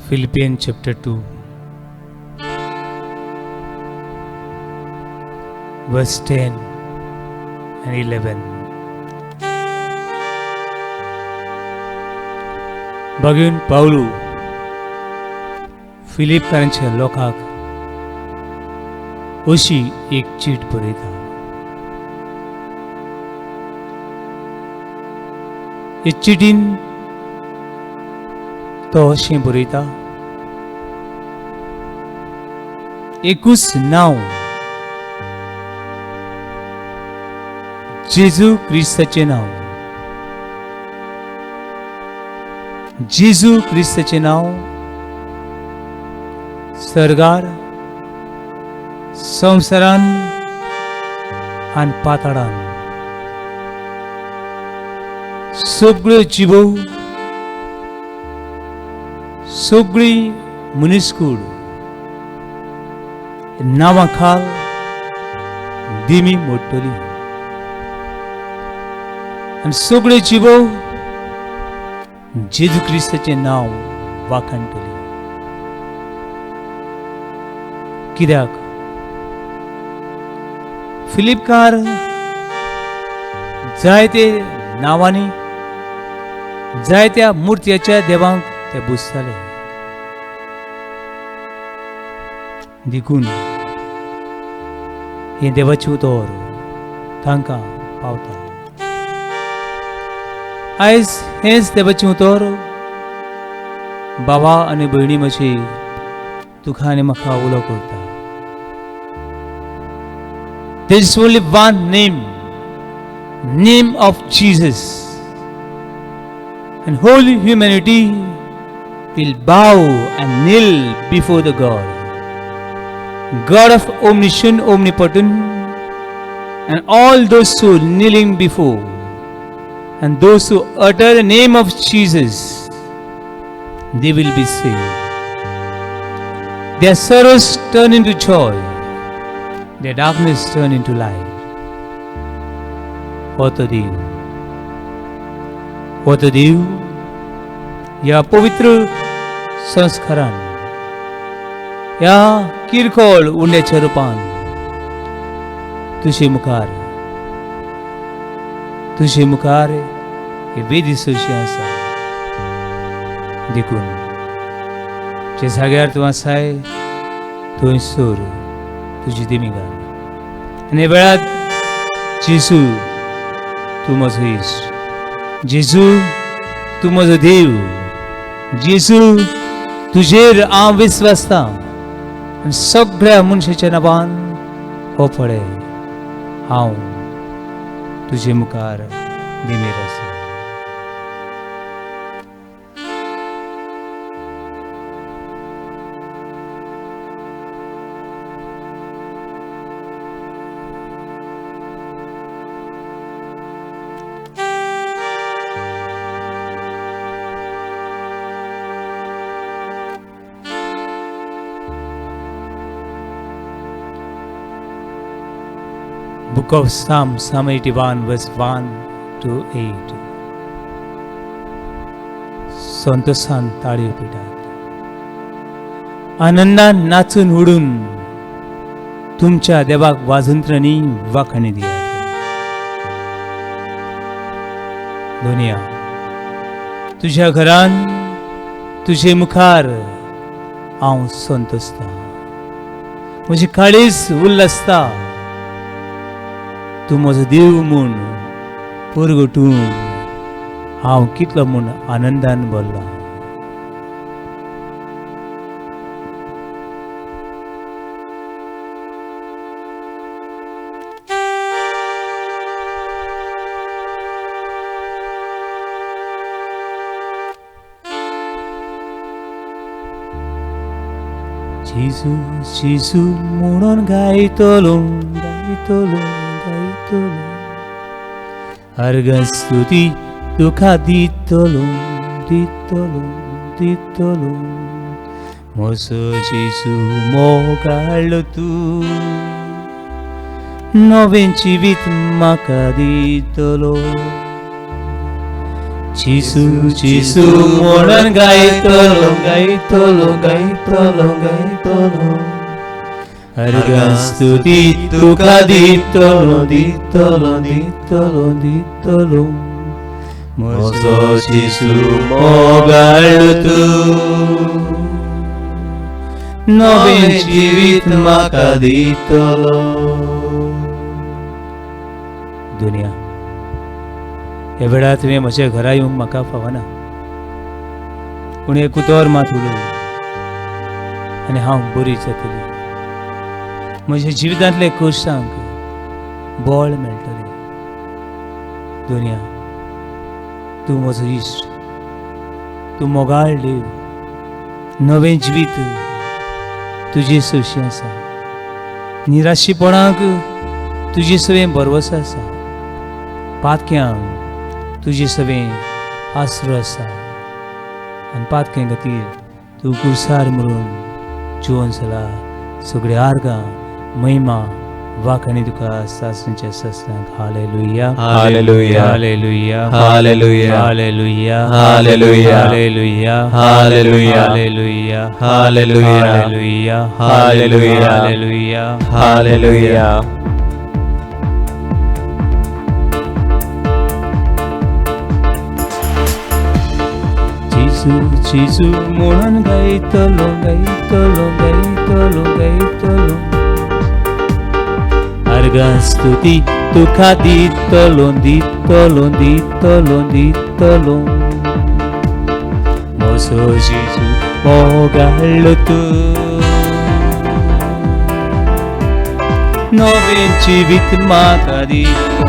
Philippians chapter 2 verse 10 and 11. बघून पावलू फिलिपकारांच्या लोकांक अशी एक चीट बरयता. हे चिटीन तो अशें बरयता, एकूच नांव जेजू क्रिस्ताचें नांव, जेजू क्रिस्ताचें नांव सर्गार, संवसारान आनी पाताळान सगळ्यो जिवो, सगळी मनीसकूड नांवां खाल दिमी मोडटली आनी सगळे जिवो जेजू क्रिस्ताचें नांव वाखाणटली. कित्याक फिलिपकार जायते नांवांनी जायत्या मुर्त्याच्या देवांक ते पुजताले. देखून हें देवाचें उतर तांकां पावता. आयज हेंच देवाचें उतर बाबा आनी भयणी म्हजी तुका आनी म्हाका उलो करता. There is only one name, name of Jesus, and whole humanity will bow and kneel before the God, God of omniscient, omnipotent, and all those who kneeling before, and those who utter the name of Jesus, they will be saved. Their sorrows turn into joy, their darkness turn into light. हो तो देव, हो तो देव ह्या पवित्र संस्कारान, ह्या किरकोळ उंड्याच्या रुपान तुजे मुखार, तुजे मुखार हे वेदी सोशी आसा. देखून जे जाग्यार तूं आसाय थंयसर तुजी देमी घाल आनी वेळार जेजू तूं म्हजो इश्ट, जेजू तूं म्हजो देव, जेजू तुजेर हांव विस्वासता आनी सगळ्या मनशाच्या नांवान हो पळय हांव तुजे मुखार दिमेर आसा. Book of Psalm, Psalm 81, verse 1 to 8. संतोषान ताळयो पिटात, आनंदान नाचून उडून तुमच्या देवाक वाजंत्रांनी वाखाणी दियात. दुनिया तुझ्या घरान तुजे मुखार हांव संतोषता, म्हजी काळीज उल्हासता. तूं म्हजो देव म्हूण परगटून हांव कितलो म्हूण आनंदान भरला. जेजू जेजू म्हणून गायतलो, गायतलो, गायतलो, अर्घ स्तुती तुका दितलो, दितलो, दितलो, म्हजो जेजू मोगाळ्ळो तूं, नवें जिवीत म्हाका दितलो. जेजू जेजू म्हणून गायतलो गायतलो गायतलो गायतलो अर्घां स्तुती तुका दितलो दितलो दितलो दितलो म्हजो जेजू मोगाळ तूं नवें जिवीत म्हाका दितलो. दुनिया ह्या वेळार तुवें म्हज्या घरा येवंक म्हाका फावना, पूण एक उतर मात उलय आनी हांव बरी जातली. म्हज्या जिवितांतले कश्टांक बळ मेळटलें. दुनिया तूं म्हजो इश्ट, तूं मोगाळ देव, नवें जिवीत तुजे सोशी आसा. निराशीपणाक तुजे सवें भरवस आसा, पातक्यांक तुजे सवें आसरो आसा आनी पातक्यां खातीर तूं कुर्सार मरून जिवन जाला. सगळ्या आर्गां महिमा वाखाणी तुका सासणच्या सासणाक. Hallelujah hallelujah hallelujah hallelujah hallelujah hallelujah hallelujah hallelujah hallelujah hallelujah hallelujah hallelujah hallelujah hallelujah. जेजू जेजू म्हणून गायतलो गायतलो गायतलो गायतलो अर्घां स्तुती तुका दितलो दितलो दितलो दितलो म्हजो जेजू मोगाळ तूं नवें जिवीत म्हाका दितलो.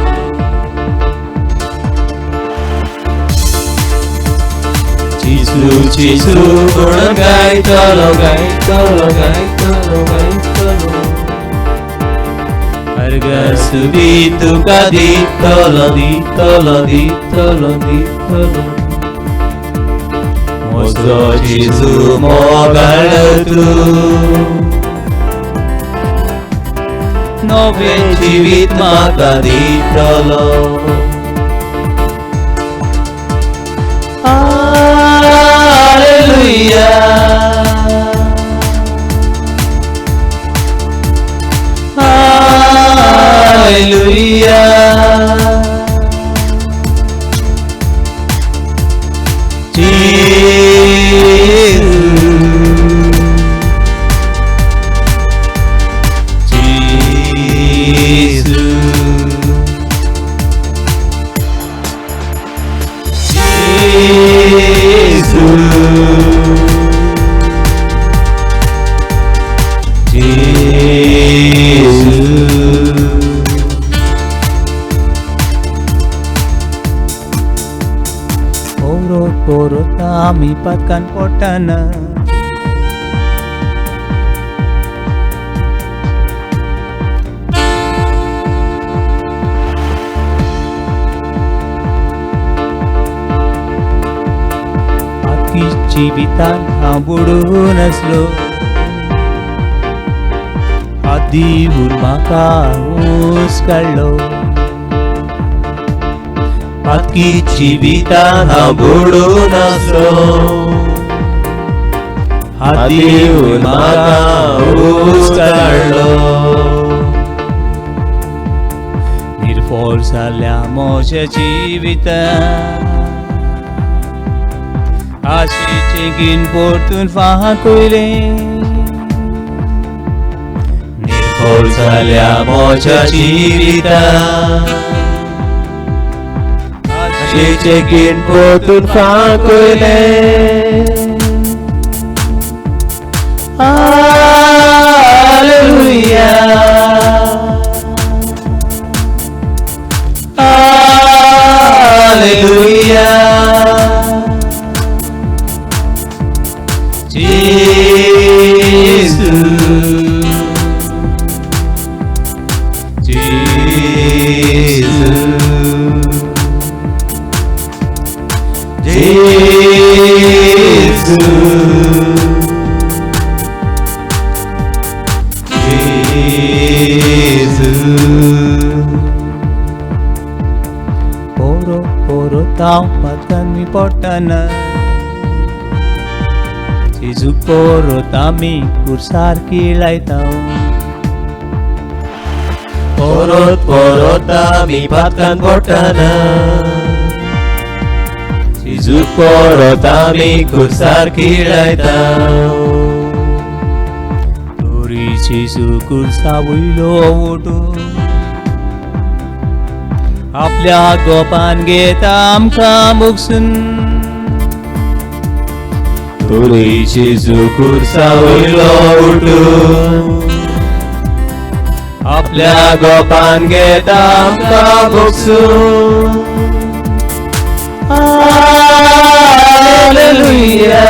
जेजू जेजू म्हणून गायतलो गायतलो गायतलो गायतलो अर्घां स्तुती तुका दितलो दितलो दितलो दितलो म्हजो जेजू मोगाळ तूं नवें जिवीत म्हाका दितलो. Hallelujah Hallelujah Jesus Jesus Jesus Jesus. पोरोत पोरोत आमी पातकान पोटाना पातकी जिवितान हांव बुडून आसलो, आदीं म्हाका ऊस काडलो. पातकी जिवितान हांव बुडून आसलो, आदीं म्हाका ऊस काडलो. निर्फळ जाल्या म्हज्या जिवितान आशेचें गीन परतून फांकयलें. निर्फळ जाल्या म्हज्या जिवितान आशेचें गीन परतून फांकयलें. Hallelujah Hallelujah Jesus Jesus Jesus Jesus. पोरो पोरो तांव पातकांनी पडटना जेजू परत आमी कुर्सार किळायता परत परत आमी पातकान पडटना जेजू परत आमी कुर्सार किळायता तरी जेजू कुर्सा वयलो उठून आपल्या गोपान घेता आमकां मुगसून तरी जेजू कुर्सा वयलो उठून आपल्या गोपान घेता आमकां भोगसून. हालेलुया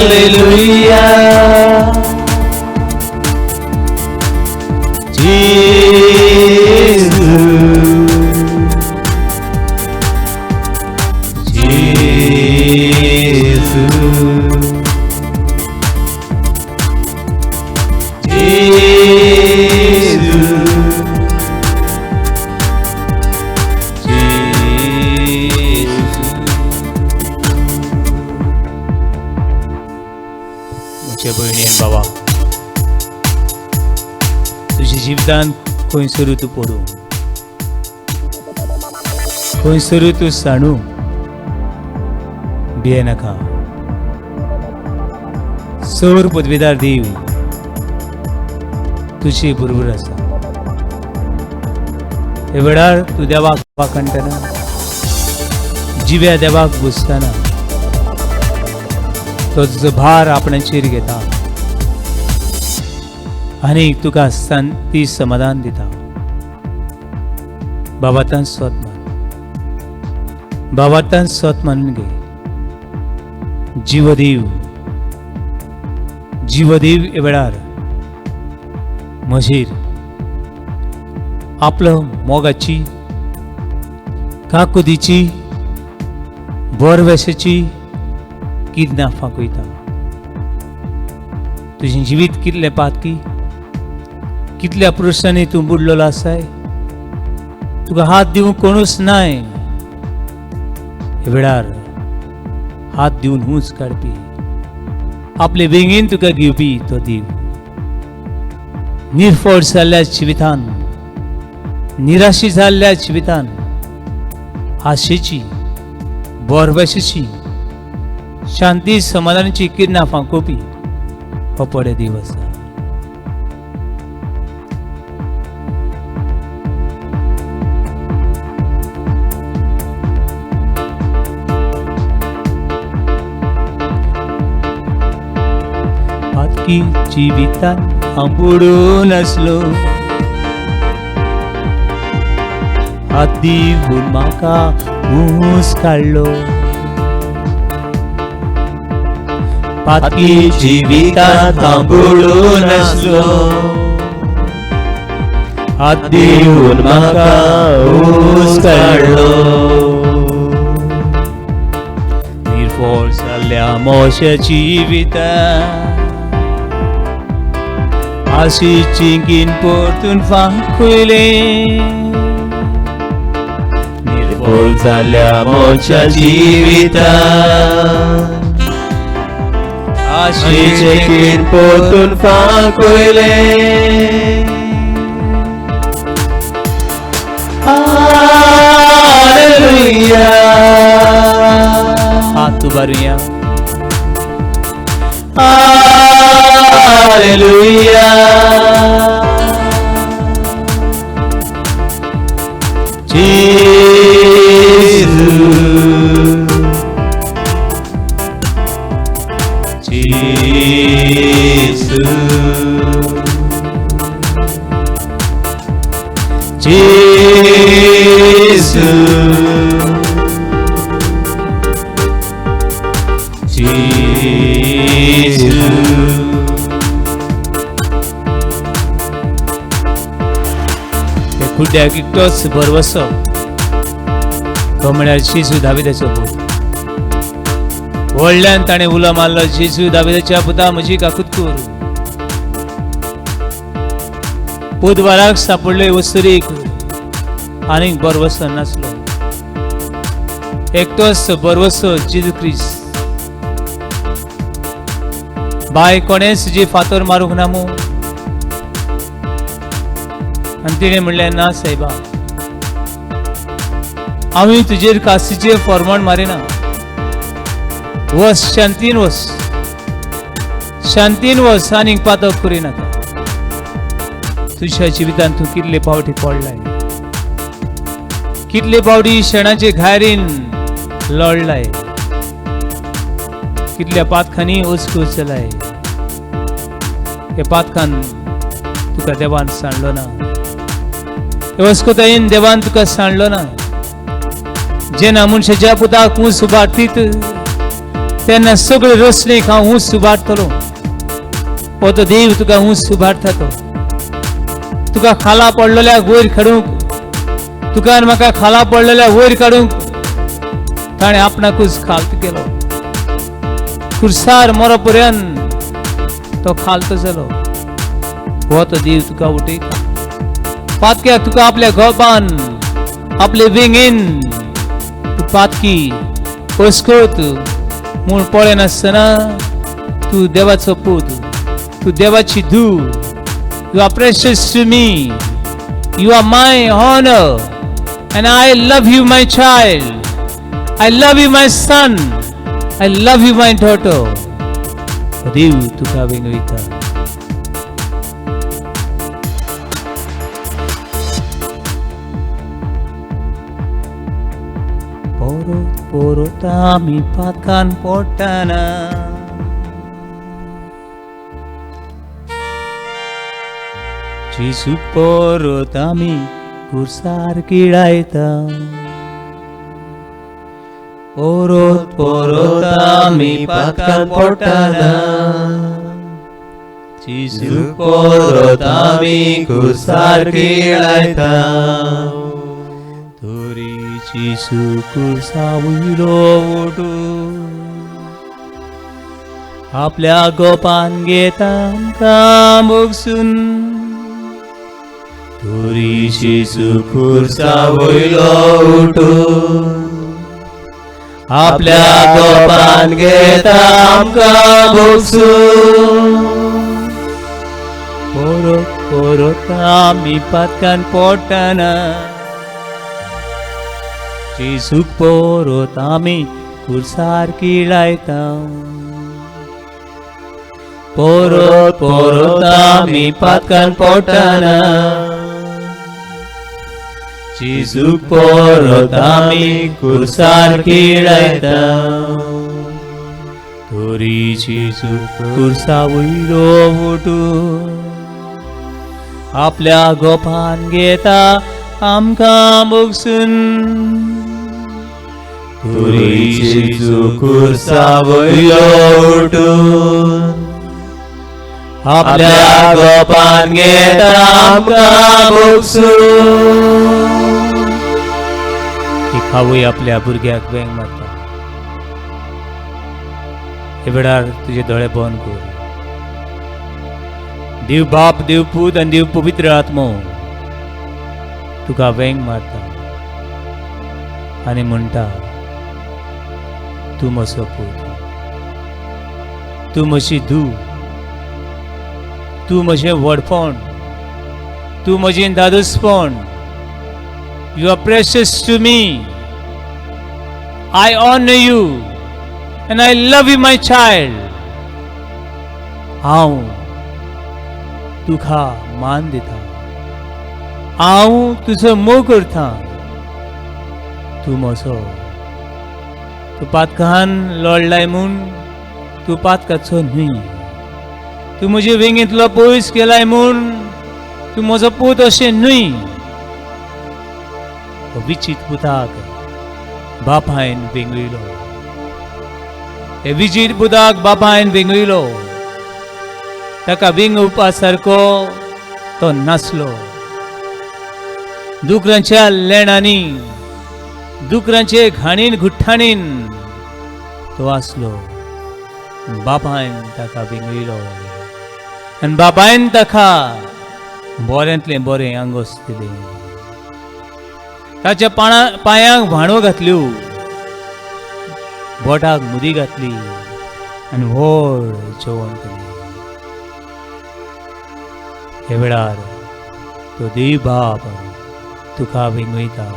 हालेलुया जेजू जेजू जेजू जेजू. म्हज्या भयणी आनी बाबा, तुज्या जिवितांत खंयसरूय तूं पडूं, खंयसरूय तूं सांडू, भियेनाका. सौर पदवीदार देव तुजे बरोबर आसा. हे वेळार तूं देवाक वाखाणटना, जिव्या देवाक बसतना तो तुजो भार आपणाचेर घेता आनी तुका शांती समाधान दिता. बाबातान स्वत मान, बाबातान स्वत मानून घे. जीवदेव जीवदेव हे वेळार म्हजेर आपलो मोगाची, काकुदीची, बोरवेसाची किरणां फांकयता. तुजें जिवीत कितलें पातकी, कितल्या प्रश्नांनी तूं बुडलेलो आसाय, तुका हात दिवंक कोणूच नाय. हे वेळार हात दिवन हूंच काडपी, आपले वेंगेन तुका घेवपी तो देव. निर्फळ जाल्ल्या जिवितान, निराशी जाल्ल्या जिवितान आशेची, बोरवेसाची, शांती समाधानाची किरणां फांकोवपी हो पडे देव आसा. पातकी जिवितान हांव बुडून आसलो, हात दिवन म्हाका ऊंच काडलो. पातकी जिवितांत हांव बुडून आसलो, हात दिवन म्हाका ऊंच काडलो. निर्फळ जाल्ल्या म्हज्या जिवितान आशेची गीन परतून फांकयलें. निर्फळ जाल्ल्या म्हज्या जिवितांत आशेचें कीण परतून फांकयलें. हालेलुया हात उबारुया. हालेलुया जेजू जेजू जेजू जेजू. त्या कुड्ड्याक एकटोच भरवसो, तो म्हळ्यार जेजू दाविदाचो पूत. व्हडल्यान ताणें उलो मारलो, जेजू दाविदाच्या पुता, म्हजी काकूत कर. बुधवाराक सापडले वस्तुरीक आनीक बरवसो नासलो. एकटोच बरवसो जेजू क्रिस्त. बाय कोणेच तुजी फातर मारूंक ना मू? आनी तिणें म्हणलें, ना सायबा, हांवूय तुजेर कास्तीचेर फॉर्माण मारिना. वच, शांतीन वच, शांतीन वच, आनीक पातक करिनाका. तुज्या जिवितांत तूं कितले फावटी पडलाय, कितले फावटी शेणाचे घायरीन लढलाय, कितल्या पातखांनी वचको चलाय. हे पातखान तुका देवान सांडलो ना, हे वस्कोतायेन देवान तुका सांडलो ना. जेन्ना मनशाच्या पुताक ऊंच उबारतीत तेन्ना सगळे रचणेक हांव ऊंच उबारतलो. हो तो देव तुका ऊंच उबारता. तो तुका खाला पडलेल्याक वयर काडूंक, तुका आनी म्हाका खाला पडलेल्याक वयर काडूंक ताणें आपणाकूच खालत केलो. खुर्सार मरो पर्यंत तो खालतो जालो. हो तो देव तुका उठयता. पातक्याक तुका आपल्या गोपान, आपले वेंगेन तूं पातकी वस्कोत म्हूण पळयनासतना तूं देवाचो पूत, तूं देवाची धूव. You are precious to me, you are my honour and I love you my child, I love you my son, I love you my daughter. देव तुका वेंगयता. परत परत आमी पातकान पडटना जेजूक परत आमी कुर्सार किळायता. परत परत आमी पातकान पडटना जेजूक परत आमी कुर्सार किळायता. तरी जेजू कुर्सा वयलो उठून आपल्या गोपान घेता आमकां भोगसून. तरी जेजू कुर्सा वयलो उठून आपल्या गोपान घेता आमकां भोगसून. परत परत आमी पातकान पडटना जेजूक परत आमी कुर्सार किळायता. परत परत आमी पातकान पडटना जेजूक परत आमी कुर्सार किळायता. तरी जेजू कुर्सा वयलो उठून आपल्या गोपान घेता आमकां भोगसून. तरी जेजू कुर्सा वयलो उठून आपल्या गोपान घेता आमकां भोगसून. एक आवय आपल्या भुरग्याक वेंग मारता. हे वेळार तुजे दोळे बंद कर. देव बाप, देव पूत आनी देव पवित्र आत्मो तुका वेंग मारता आनी म्हणटा, तूं म्हजो पूत, तूं म्हजी धूव, तूं म्हजें व्हडपण, तूं म्हजें दादोसपण. You are precious to me, I honour you and I love you my child. हांव तुका मान दिता, हांव तुजो मोग करता. तूं म्हजो, तूं पातकान लडलाय म्हूण तूं पातकाचो न्हय. तूं म्हजे वेंगेंतलो पयस गेलाय म्हूण तूं म्हजो पूत अशें न्हय. हो विचीत पुताक बापायन वेंगयलो. हे विचीत पुताक बापायन वेंगयलो. ताका वेंगोवपा सारको तो नासलो. दुकरांच्या लेणांनी, दुकरांचे घाणीन घुट्ठाणीन तो आसलो. बापायन ताका वेंगयलो आनी बापायन ताका बऱ्यांतलें बरें आंगोस दिलें. ताच्या पांयांक व्हाणो घातल्यो, बोटाक मुदी घातली आनी व्हड जेवण केलें. हे वेळार तो देव बाप तुका वेंगयता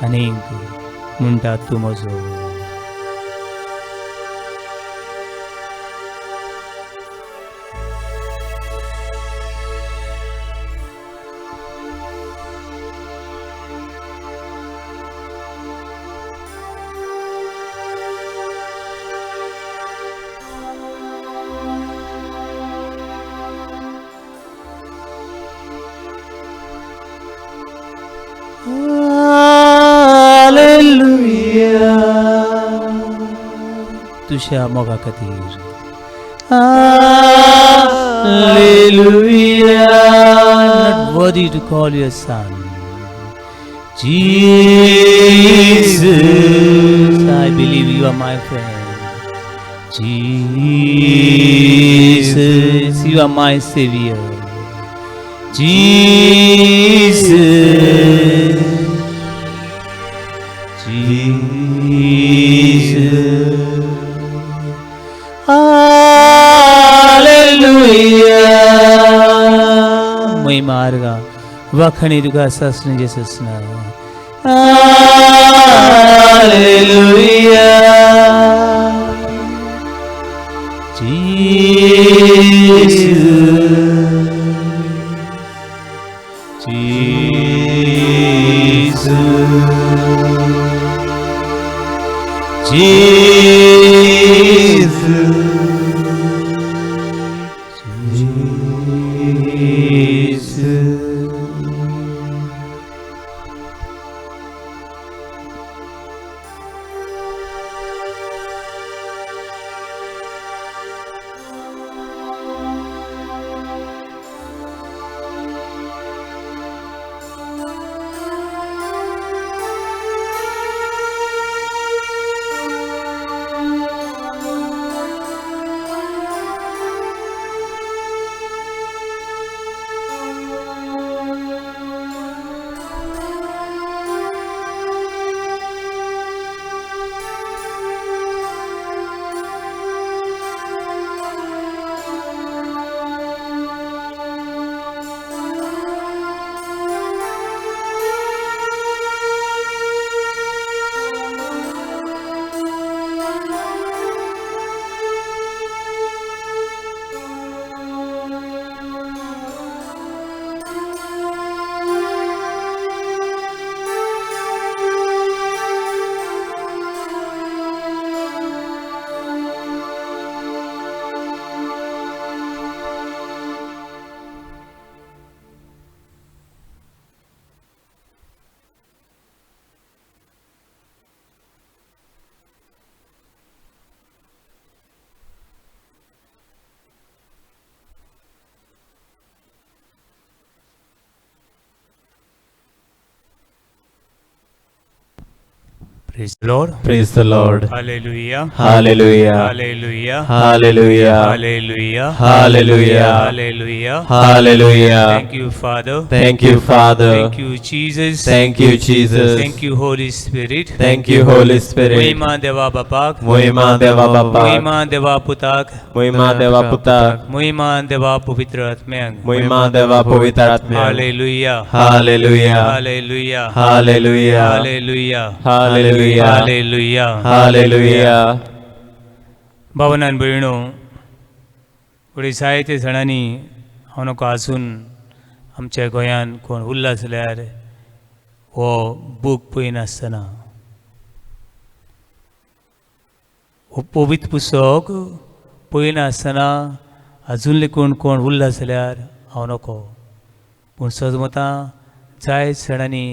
आनीक म्हणटा तूं म्हजो. तुझ्या मोगा खातीर Hallelujah. Not worthy to call your son Jesus. I believe you are my friend. Jesus, you are my savior. Jesus, Jesus. Hallelujah. महिमा आर्गा वखणी तुका Sasane जेसना. Hallelujah. Jesus, Jesus, Jesus, Jesus. Praise the Lord. Praise the Lord. Hallelujah. Hallelujah. Hallelujah. Hallelujah. Hallelujah. Hallelujah. Hallelujah. Hallelujah. Thank you, Father. Thank you, Father. Thank you, Jesus. Thank you, Jesus. Thank you, Holy Spirit. Thank you, Holy Spirit. महिमा देवा बापाक, महिमा देवा बापाक, महिमा देवा पुताक, महिमा देवा पुताक, महिमा देवा पवित्र आत्म्याक, महिमा देवा पवित्र आत्म्याक. Hallelujah. Hallelujah. Hallelujah. Hallelujah. Hallelujah. Hallelujah. Hallelujah. Hallelujah. भावनान भयणो, फुडें जायते जाणांनी हांव नको आजून आमच्या गोंयान कोण उरला जाल्यार हो बूक पळयनासतना हो पवित्र पुस्तक पळयनासतना आजून लेकून कोण उरला जाल्यार हांव नको, पूण सजमतां जायत जाणांनी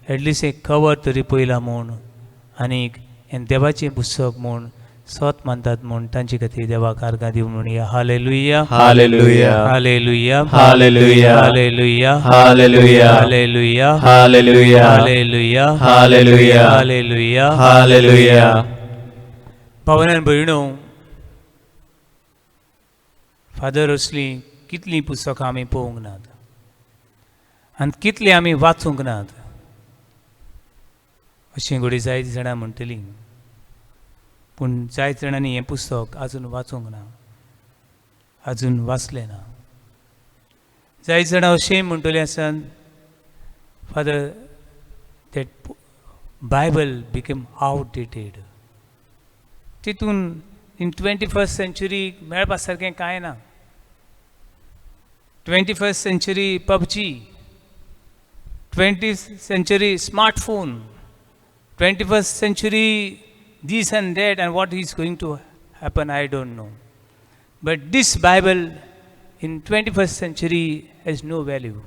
एटलिस्ट एक कवर तरी पळयलां म्हूण आनीक हें देवाचें पुस्तक म्हूण सत मानतात म्हूण तांचे खातीर देवाक आर्गां दिवं म्हणया. Hallelujah. Hallelujah. Hallelujah. Hallelujah. Hallelujah. Hallelujah. Hallelujah. Hallelujah. Hallelujah. Hallelujah. Hallelujah. Hallelujah. भावनान भयणो, फादर असलीं कितलीं पुस्तकां आमी पळोवंक नात आनी कितलीं आमी वाचूंक नात. अशें घडये जायतीं जाणां म्हणटलीं, पूण जायते जाणांनी हें पुस्तक आजून वाचूंक ना, आजून वाचलें ना. जायते जाणां अशेंय म्हणटलीं आसात, "Father, that Bible became outdated. तितून इन 21st century मेळपा सारकें कांय ना. 21st century PUBG, 20th century smartphone, 21st century this and that, and what is going to happen, I don't know. But this Bible in 21st century has no value.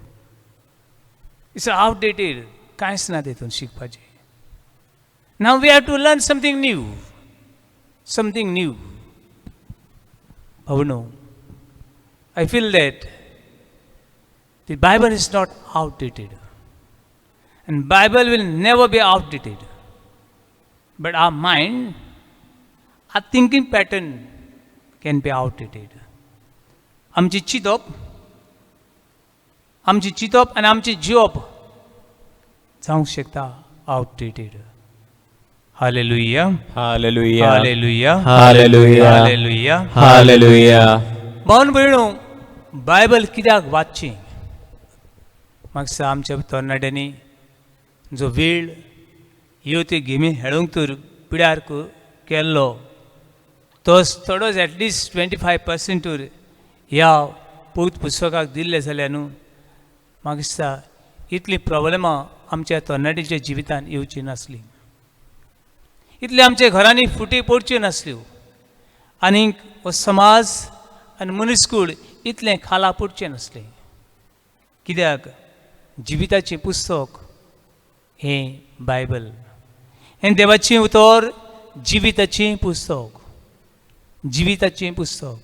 It's outdated. कांयच ना तितून शिकपाचें. Now we have to learn something new, something new." भावनो, I feel that the Bible is not outdated. And Bible will never be outdated. But our mind, our thinking pattern can be outdated. आमची चिंतप, आमची चिंतप आनी आमचें जिवप जावंक शकता outdated. Hallelujah. Hallelujah. Hallelujah. Hallelujah. Hallelujah. Hallelujah. भावन भयणो, Bible कित्याक वाचचें? म्हाका आमच्या तरणाट्यांनी जो वेळ ह्यो त्यो गेमी खेळूंक तर पिड्यार केल्लो, तोच थोडोच एटलिस्ट 25% तर ह्या पवित्र पुस्तकाक दिल्लें जाल्यार न्हू, म्हाका दिसता इतलीं प्रॉब्लेमां आमच्या तरणाट्यांच्या जिवितान येवची नासलीं, इतले आमच्या घरांनी फुटी पडच्यो नासल्यो आनीक हो समाज आनी मनीसकूळ इतलें खाला पडचें नासलें. कित्याक जिविताचें पुस्तक हें बायबल, हें देवाचें उतर, जिविताचें पुस्तक, जिविताचें पुस्तक.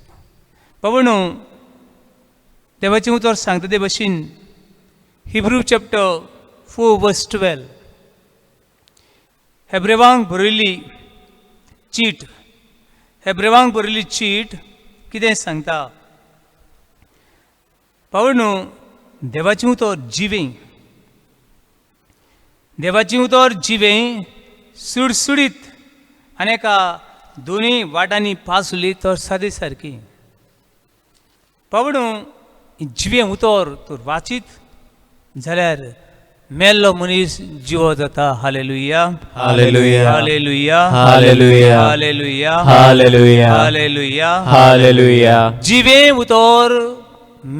बाबा न्हू, देवाचें उतर सांगता ते भशेन Hebrew chapter 4 verse 12, हेब्रेवांक बरयल्ली चीट, हेब्रेवांक बरयल्ली चीट कितें सांगता? बाबा न्हू, देवाचें उतर जिवें, देवाचें उतर जिवें, सुडसुडीत आनी एका दोनूय वाटांनी पासली तर सादी सारकी. बाबा, जिवें उतर तूं वाचीत जाल्यार मेल्लो मनीस जिवो जाता. Hallelujah. Hallelujah. Hallelujah. Hallelujah. Hallelujah. Hallelujah. Hallelujah. Hallelujah. जिवें उतर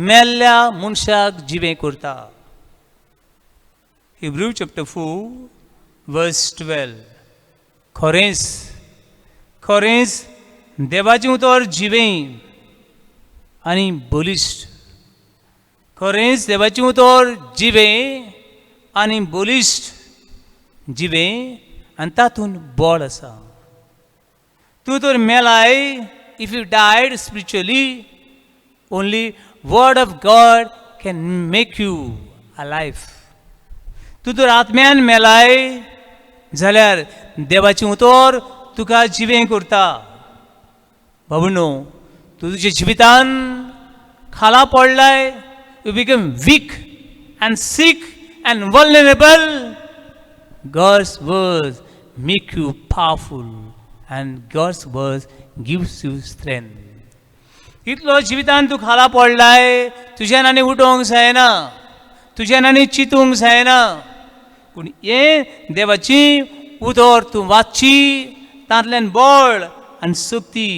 मेल्ल्या मनशाक जिवें करता. Hebrew chapter 4 verse 12. खरेंच, खरेंच देवाचें उतर जिवें आनी बलिश्ट. खरेंच देवाचें उतर जिवें आनी बलिश्ट, जिवें आनी तातूंत बळ आसा. तूं तर मेलाय, if you died spiritually, only word of God can make you alive. तूं तर आत्म्यान मेलाय जाल्यार देवाचें उतर तुका जिवें करता. बाबू, तूं तुज्या जिवितान खाला पडलाय, you become weak and sick and vulnerable, God's words make you powerful and God's words gives you strength. इतलो जिवितान तूं खाला पडलाय, तुज्यान आनी उठोवंक जायना, तुज्यान आनी चिंतूंक जायना, पूण हें देवाची उतर तूं वाचची, तांतल्यान बळ आनी शक्ती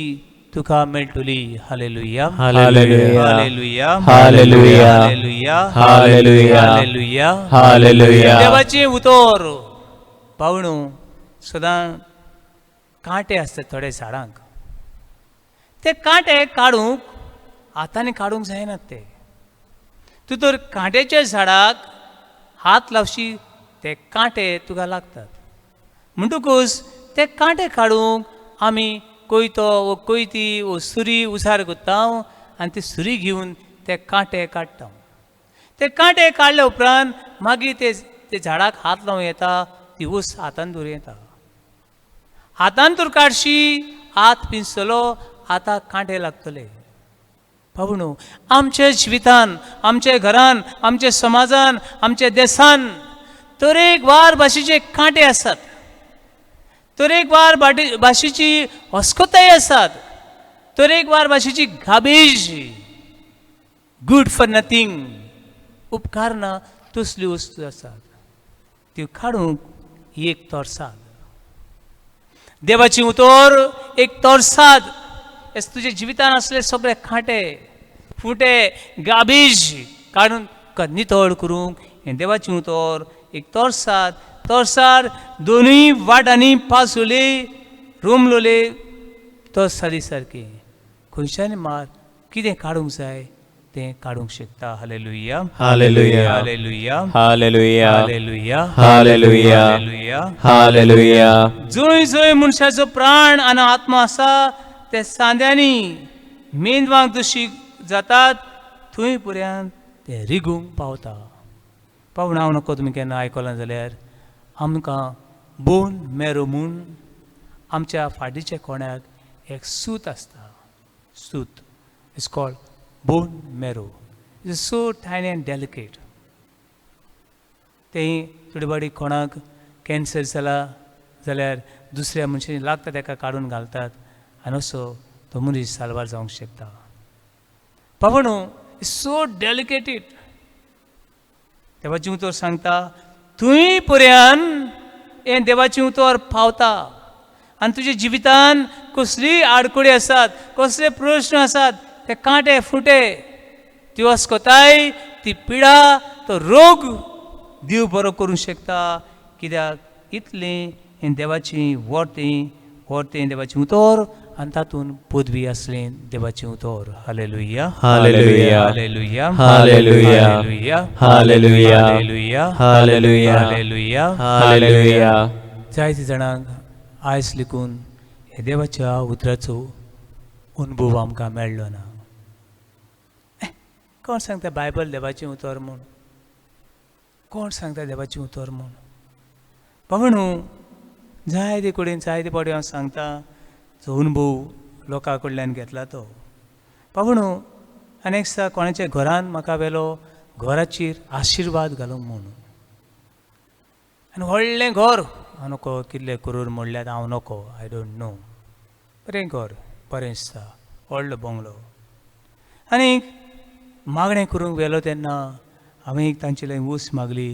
तुका मेळटली. Hallelujah. Hallelujah. Hallelujah. Hallelujah. Hallelujah. Hallelujah. Hallelujah. Hallelujah. देवाचें उतर पावणू, सदां कांटे आसतात थोडे झाडांक, ते कांटे काडूंक हातांनी काडूंक जायनात ते. तूं तर कांट्याच्या झाडाक हात लावशी, ते कांटे तुका लागतात. म्हणटकूच ते कांटे काडूंक आमी कोयतो वो कोयती वो सुरी उसार करता आनी ती सुरी घेवन ते कांटे काडटा. ते कांटे काडले उपरांत मागीर ते ते झाडाक हात लावं येता, ती ऊस हातान धरूं येता. हातान तर काडशी, हात पिंजतलो, हाताक कांटे लागतले. बाबू न्हू, आमच्या जिवितान, आमच्या घरान, आमच्या समाजान, आमच्या देसान तरेकवार भाशेचे कांटे आसात. तरेकवार भाशेची अस्कताय आसात, तरेकवार भाशेची गाबेज, गुड फॉर नथींग, उपकारना तसल्यो वस्तू आसात, त्यो काडूंक एक तरसाद, देवाची उतर एक तरसाद. एस तुज्या जिवितान आसले सगळे खांटे फुटे गाबेज काडून तुका नितळ करूंक हें देवाचें उतर एक तरसाद. तरसाद दोनूय वाटांनी पासुले रोमलोले तरसादी सारकी खंयच्यान मार कितें काडूंक जाय तें काडूंक शकता. Hallelujah, hallelujah, hallelujah, hallelujah, hallelujah, hallelujah, hallelujah, hallelujah. जंय जंय मनशाचो प्राण आनी आत्मा आसा ते सांद्यांनी मेंदवांक जशी जातात थंय पर्यंत ते रिगूंक पावता. पावूण हांव नको तुमी केन्ना आयकलां जाल्यार आमकां बोन मेरो म्हूण आमच्या फाटीच्या कोण्याक एक सूत आसता. सूत it's called bone marrow. It's so tiny and delicate. तें थोडे फावटी कोणाक कॅन्सर जाला जाल्यार दुसऱ्या मनशांनी लागता ताका काडून घालतात आनी असो तो मनीस साल्वार जावंक शकता. बाबा it's so डेलिकेटेड. देवाचें उतर सांगता थंय पर्यंत हें देवाचें उतर पावता आनी तुज्या जिवितान कसलीय आडखळी आसात, कसले प्रश्न आसात, ते कांटे फुटे, त्यो अस्कताय, ती पिडा, तो रोग देव बरो करूंक शकता. कित्याक इतलें हें देवाचें वर्तें, वर्तें देवाचें उतर आनी तातूंत पदवी आसलें देवाचें उतर. Hallelujah, hallelujah, hallelujah, hallelujah, hallelujah, hallelujah, hallelujah, hallelujah, hallelujah, hallelujah. जायते जाणांक आयज लेखून हे देवाच्या उतराचो अनुभव आमकां मेळ्ळो ना. कोण सांगता बायबल देवाचें उतर म्हूण? कोण सांगता देवाचें उतर म्हूण? बाबा न्हू जायते कडेन जायते फावटी हांव सांगता जो अनुभव लोकां कडल्यान घेतला तो. बाबा न्हू आनी एक दिसा कोणाच्या घरान म्हाका व्हेलो घराचेर आशिर्वाद घालूंक म्हूण. आनी व्हडलें घर, हांव नको कितले करोड म्हणल्यार हांव नको, I don't know, बरें घर, बरें दिसता, व्हडलो बंगलो. आनी मागणें करूंक व्हेलो तेन्ना हांवें एक तांचे लागीं वस्त मागली,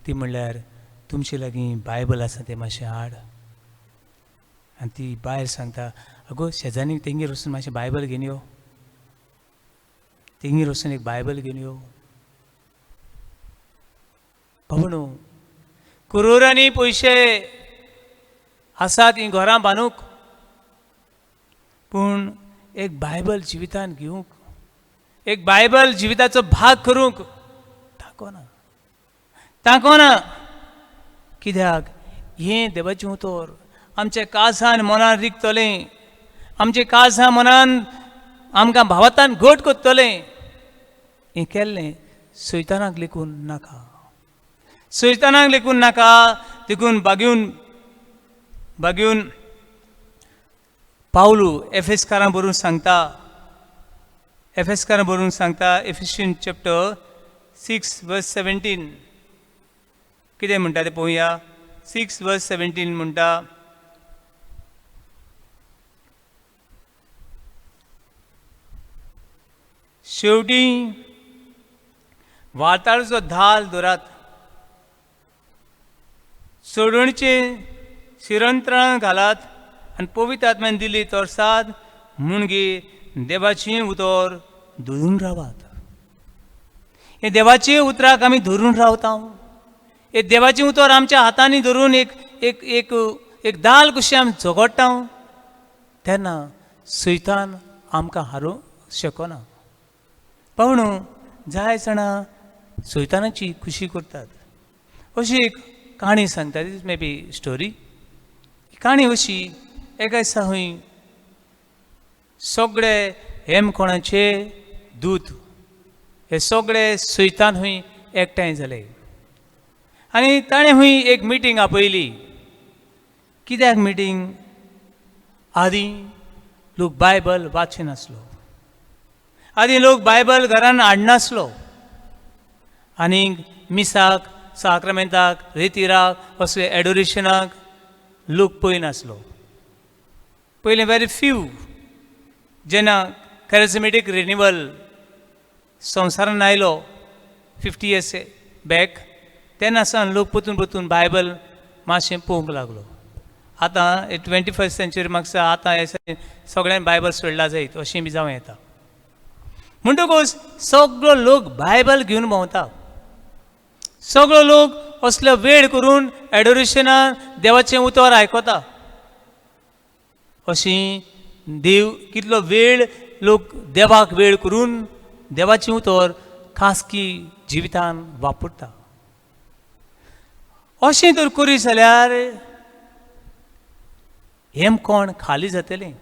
ती म्हणल्यार तुमचे लागीं बायबल आसा तें मातशें हाड. आनी ती बायल सांगता, अगो शेजान्नी तेंगेर वचून मातशें बायबल घेवन यो, तेंगेर वचून एक बायबल घेवन यो. बाबा न्हू करोरांनी पयशे आसात हीं घरां बांदूंक, पूण एक बायबल जिवितान घेवंक, एक बायबल जिविताचो भाग करूंक तांको ना, तांको ना. कित्याक हें देवाचें उतर आमच्या काळजान मनान रिगतलें, आमच्या काळजा मनान आमकां भावातान घट करतलें. हें केल्लें सैतानाक लेखून नाका, सैतानाक लेखून नाका. देखून बागेवन बागेवन पावलू एफेसकारां बरोवन सांगता, एफेसकारां बरोवन सांगता, एफिशियन चॅप्टर 6 वर्स 17 कितें म्हणटा तें पळोवया. 6 वर्स 17 म्हणटा, शेवटी वाताळचो धाल धरात, सोडणचे शिरंत्रां घालात आनी पवित्र आत्म्यान दिली तरसाद मुणगी देवाचें उतर धरून रावात. हे देवाचे उतराक आमी धरून रावता. हे देवाचें उतर आमच्या हातांनी धरून एक एक एक एक दाल कशी आमी झगडटा तेन्ना सैतान आमकां हारोवंक शकना. पावणू जाय जाणां सैतानाची खुशी करतात. अशी एक काणी सांगता, this may be story. काणी अशी, एका दिसा खंय सगळे हेमकोणाचे दूत हे सगळे सैतान खंय एकठांय जाले आनी ताणें खंय एक मिटींग आपयली. कित्याक मिटींग? आदीं लोक बायबल वाचिनासलो, आदीं लोक बायबल घरान हाडनासलो आनी मिसाक, साक्रामेंताक, रेतिराक, असले एडोरेशनाक लोक पळयनासलो पयलें, व्हेरी फ्यू. जेन्ना कॅरिजमेटीक रिनिवल संवसारान आयलो 50 इयर्स बॅक, तेन्ना सावन लोक परतून परतून बायबल मातशें पळोवंक लागलो. आतां 21st century म्हाका आतां हे सगळ्यांनी बायबल सोडला जायत अशें बी जावं येता. म्हणटकूच सगळो लोक बायबल घेवन भोंवता. सगळो लोक असलो वेळ करून एडोरेशनान देवाचें उतर आयकता. अशी देव कितलो वेळ लोक देवाक वेळ करून देवाचें उतर खासगी जिवितान वापरता. अशें तर करीत जाल्यार हेमकोण खाली जातलें.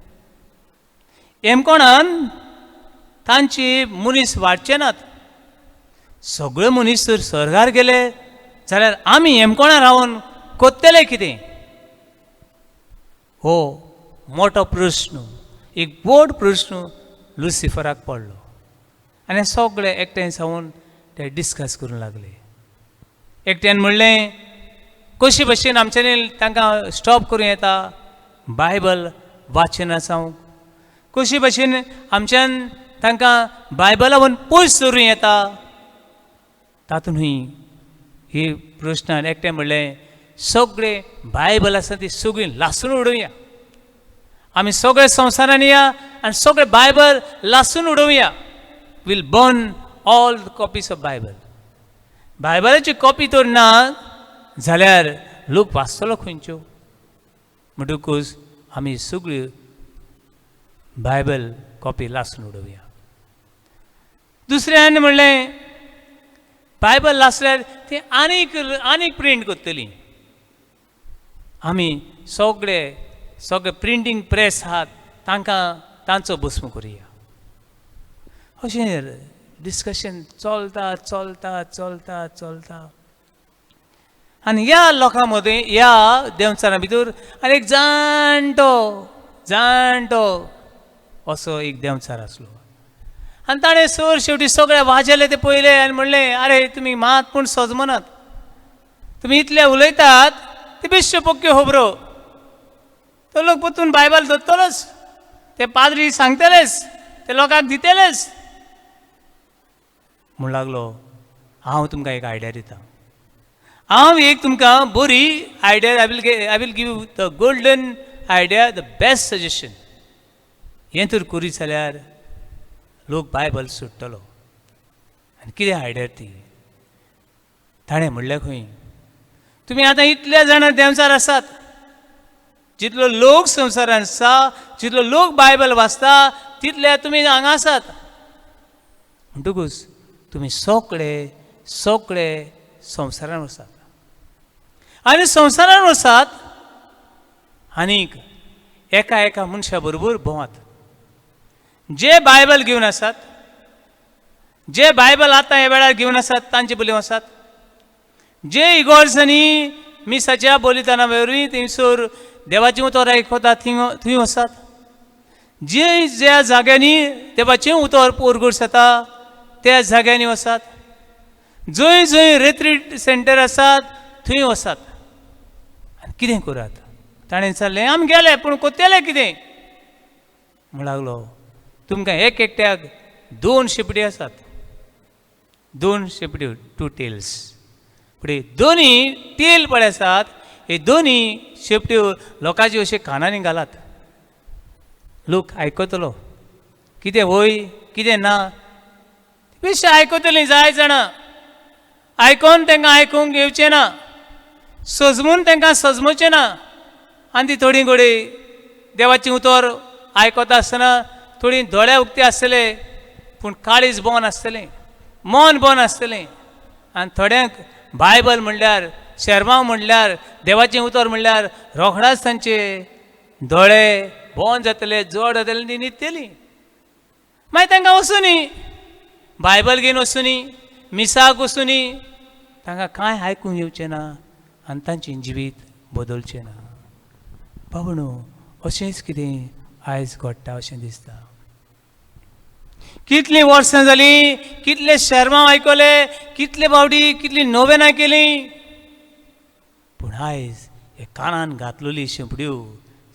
हेमकोणान तांचे मनीस वाडचे नात. सगळे मनीस जर सर्गार गेले जाल्यार आमी हेमकोणा रावन कोत्तले कितें? हो मोठो प्रस्न, एक व्हड प्रस्न लुसिफराक पडलो आनी सगळे एकठांय जावन ते डिस्कस करूंक लागले. एकट्यान म्हणलें, कशे भशेन आमच्यांनी तांकां स्टॉप करूं येता बायबल वाचना जावंक? कशे भशेन आमच्यान तांकां बायबला पयस दवरूं येता? तातूंत ही प्रश्नान एकटें म्हणलें, सगळें बायबल आसा ती सगळीं लासून उडोवया. आमी सगळे संवसारान या आनी सगळें बायबल लासून उडोवया. We'll burn all the copies of Bible. बायबलाची copy तर ना जाल्यार लोक वाचतलो खंयच्यो? म्हणटकूच आमी सगळ्यो बायबल कॉपी लासून उडोवया. दुसऱ्यान म्हणलें, बायबल लासल्यार ती आनीक आनीक प्रिंट करतली. आमी सगळे सगळे प्रिंटींग प्रेस आहात, तांकां तांचो भस्म करुया. अशें डिस्कशन चलता चलता चलता चलता आनी ह्या लोकां मदें, ह्या देंवचारा भितर आनी एक जाणटो जाणटो असो एक देंवचार आसलो आनी ताणें सर शेवटी सगळे वाजेले ते पळयले आनी म्हणलें, आरे, तुमी मात पूण सजमनात. तुमी इतले उलयतात ते बेश्ट्यो पोक्यो खबरो. तो लोक परतून बायबल धरतलोच, ते पाद्री सांगतलेच, ते लोकांक दितलेच. म्हूण लागलो, हांव तुमकां एक आयडिया दिता. हांव एक तुमकां बरी idea, I will give the golden idea, the best suggestion. हें तर करीत जाल्यार लोक बायबल सोडटलो. आनी कितें आयडिया ती? ताणें म्हणलें खंय, तुमी आतां इतले जाणां देंवचार आसात. जितलो लोक संवसारान आसा, जितलो लोक बायबल वाचता, तितले तुमी हांगा आसात. म्हणटकूच तुमी सगळे सगळे संवसारान वचात आनी संवसारान वचात आनीक एका एका मनशा बरोबर भोंवात, जे बायबल घेवन आसात, जे बायबल आतां ह्या वेळार घेवन आसात तांचे बोली वचात. जे इगोर्जांनी मिसाच्या बलिदाना वरवीं थंयसर देवाचें उतर आयकता थंय थंय वचात. जे ज्या जाग्यांनी देवाचें उतर परगट जाता त्या जाग्यांनी वचात. जंय जंय रिट्रीट सेंटर आसात थंय वचात आनी कितें करात? ताणें विचारलें, आमी गेले पूण कोत्तेले कितें? म्हण लागलो, तुमकां एक एकट्याक दोन शेपडी आसात, दोन शेपड्यो, टू टेल्स. फुडें दोनी टेल पळय आसात. हे दोनी शेपट्यो लोकांच्यो अशे कानांनी घालात. लोक आयकतलो कितें वय कितें ना. बेश्टे आयकतलीं जाय जाणां. आयकोन तांकां आयकूंक येवचें ना, सजमून तांकां सजमचें ना. आनी ती थोडी घोडी देवाचें उतर आयकता आसतना थोडी दोळे उक्ते आसतले, पूण काळीज बोन आसतलें, मन बोन आसतलें. आनी थोड्यांक बायबल म्हणल्यार, शेरमांव म्हणल्यार, देवाचें उतर म्हणल्यार रोखडाच तांचे दोळे बोन जातले, जोड जातले, ती न्हिदतली. मागीर तांकां वचुनी, बायबल घेवन वचुनी, मिसाक वचुनी, तांकां कांय आयकूंक येवचें ना आनी तांचें जिवीत बदलचें ना. बाबा, अशेंच कितें आयज घडटा अशें दिसता. कितलीं वर्सां जालीं, कितले शेरमांव आयकले, कितले फावटी कितली नोवेनां केली, पूण आयज हे कानान घातलेली शेंपड्यो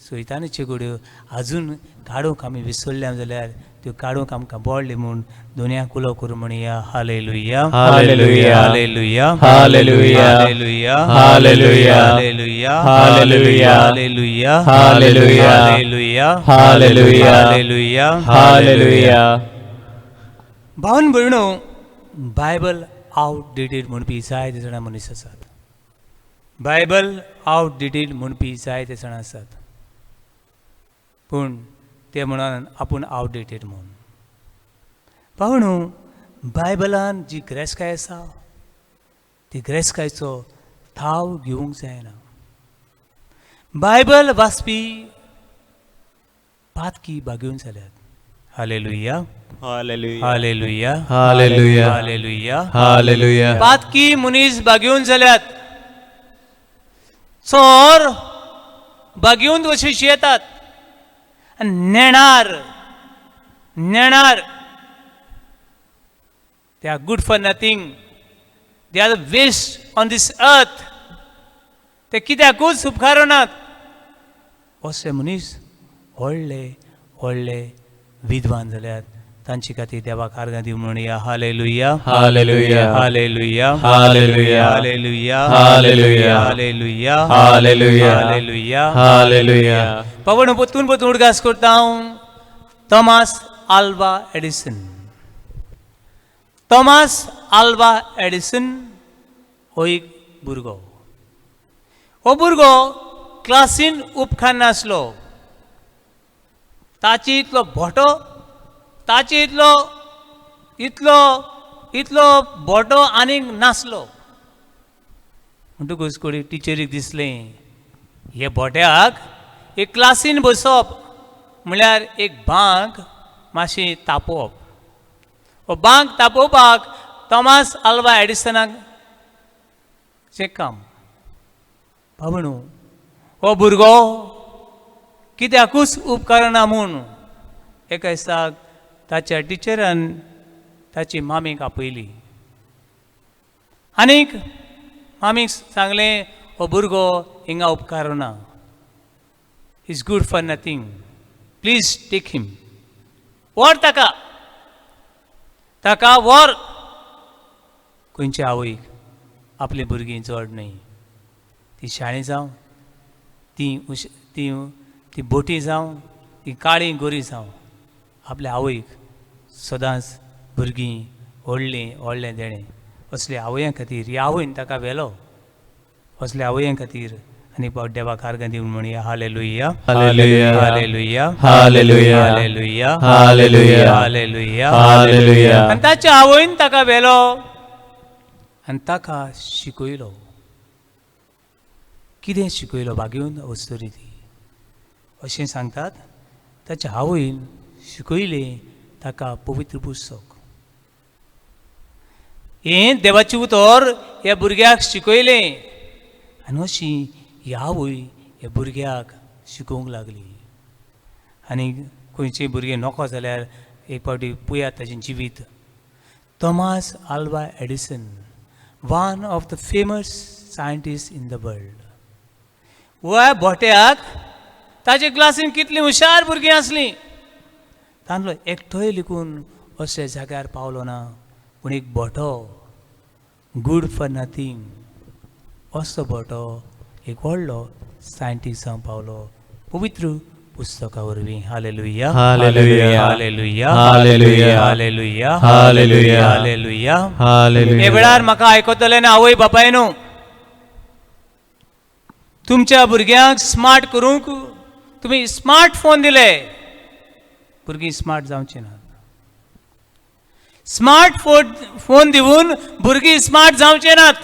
सैतानाच्यो घड्यो आजून काडूंक आमी विसरल्या जाल्यार त्यो काडूंक आमकां बोडले म्हूण दोनया कुलो करूं म्हणया hallelujah. Hallelujah. Hallelujah. Hallelujah. Hallelujah. Hallelujah. Hallelujah. Hallelujah. Hallelujah. Hallelujah. Hallelujah. Hallelujah. Hallelujah. Hallelujah. भावन भयणो, बायबल आवटडेटेड म्हणपी जायते जाणां मनीस आसात. बायबल आवटडेटेड म्हणपी जायते जाणां आसात, पूण ते म्हणून आपूण आवटडेटेड म्हूण. भावणो, बायबलान जी ग्रेसकाय आसा ती ग्रेसकायचो थाव घेवंक जायना. बायबल वाचपी पातकी बागेवन जाल्यात. Hallelujah. Hallelujah. Hallelujah. Hallelujah. Hallelujah. Hallelujah. पातकी मनीस बागेवन जाल्यात. चोर बागेवन कशे येतात आनी नेणार नेणार they are good for nothing, they are the waste on this earth. ते कित्याकूच उपकारनात. अशे मनीस व्हडले व्हडले विद्वान जाल्यात. तांचे खातीर देवाक आर्गां दिवं म्हणया hallelujah. Hallelujah. Hallelujah. Hallelujah. Hallelujah. Hallelujah. Hallelujah. Hallelujah. Hallelujah. Hallelujah. Pawan परतून परतून उडगास करता हांव. Thomas Alva Edison, Thomas Alva Edison हो एक भुरगो. हो भुरगो क्लासीन उपकारनासलो. ताचे इतलो भोटो, ताचे इतलो इतलो इतलो बोटो आनीक नासलो. म्हणटकूच कोणी टिचरीक दिसलें हे बोट्याक एक क्लासीन बसप म्हळ्यार एक बांक मातशी तापोवप. हो बांक तापोवपाक थॉमस आल्वा एडिसनाक चें काम. बाबणू, हो भुरगो कित्याकूच उपकारना म्हूण एका दिसाक ताच्या टिचरान ताची मामीक आपयली आनीक मामीक सांगलें, हो भुरगो हिंगा उपकारना, is good for nothing, please take him, व्हर ताका, ताका व्हर. खंयच्या आवयक आपलीं भुरगीं चड न्हय, ती शाणी जावं, ती ती ती बोटी जावं, ती काळी गोरी जावं, आपल्या आवयक सदांच भुरगीं व्हडलीं व्हडलें देणें. असल्या आवयां खातीर ह्या आवयन ताका व्हेलो. असल्या आवयां खातीर आनी फावट देवाक आर्गां दिवन म्हणया hallelujah. Hallelujah. Hallelujah. Hallelujah. Hallelujah. Hallelujah. Hallelujah. Hallelujah. आनी ताच्या आवयन ताका व्हेलो आनी ताका शिकयलो. कितें शिकयलो बागेवन अस्तुरी ती अशें सांगतात. ताच्या आवयन शिकयलें ताका पवित्र पुस्तक, हें देवाचें उतर ह्या भुरग्याक शिकयलें. आनी अशी ही आवय ह्या भुरग्याक शिकोवंक लागली. आनी खंयचें भुरगें नको जाल्यार एक फावटी पळयात ताचें जिवीत. Thomas Alva Edison, one of the famous scientist in the world. ह्या बोट्याक ताचे क्लासीन कितलीं हुशार भुरगीं आसलीं, तांतलो एकटोय लिखून अशे जाग्यार पावलो ना. पूण एक बोटो गूड फॉर नथींग असो बोटो एक व्हडलो सायंटिस्ट जावंक पावलो पवित्र पुस्तका वरवीं. Hallelujah. Hallelujah. Hallelujah. Hallelujah. Hallelujah. Hallelujah. Hallelujah. Hallelujah. हे वेळार म्हाका आयकतले ना आवय बापायनो, तुमच्या भुरग्यांक स्मार्ट करूंक तुमी स्मार्ट फोन दिले, भुरगीं स्मार्ट जावचीं नात. स्मार्ट फोन दिवन भुरगीं स्मार्ट जावचीं नात.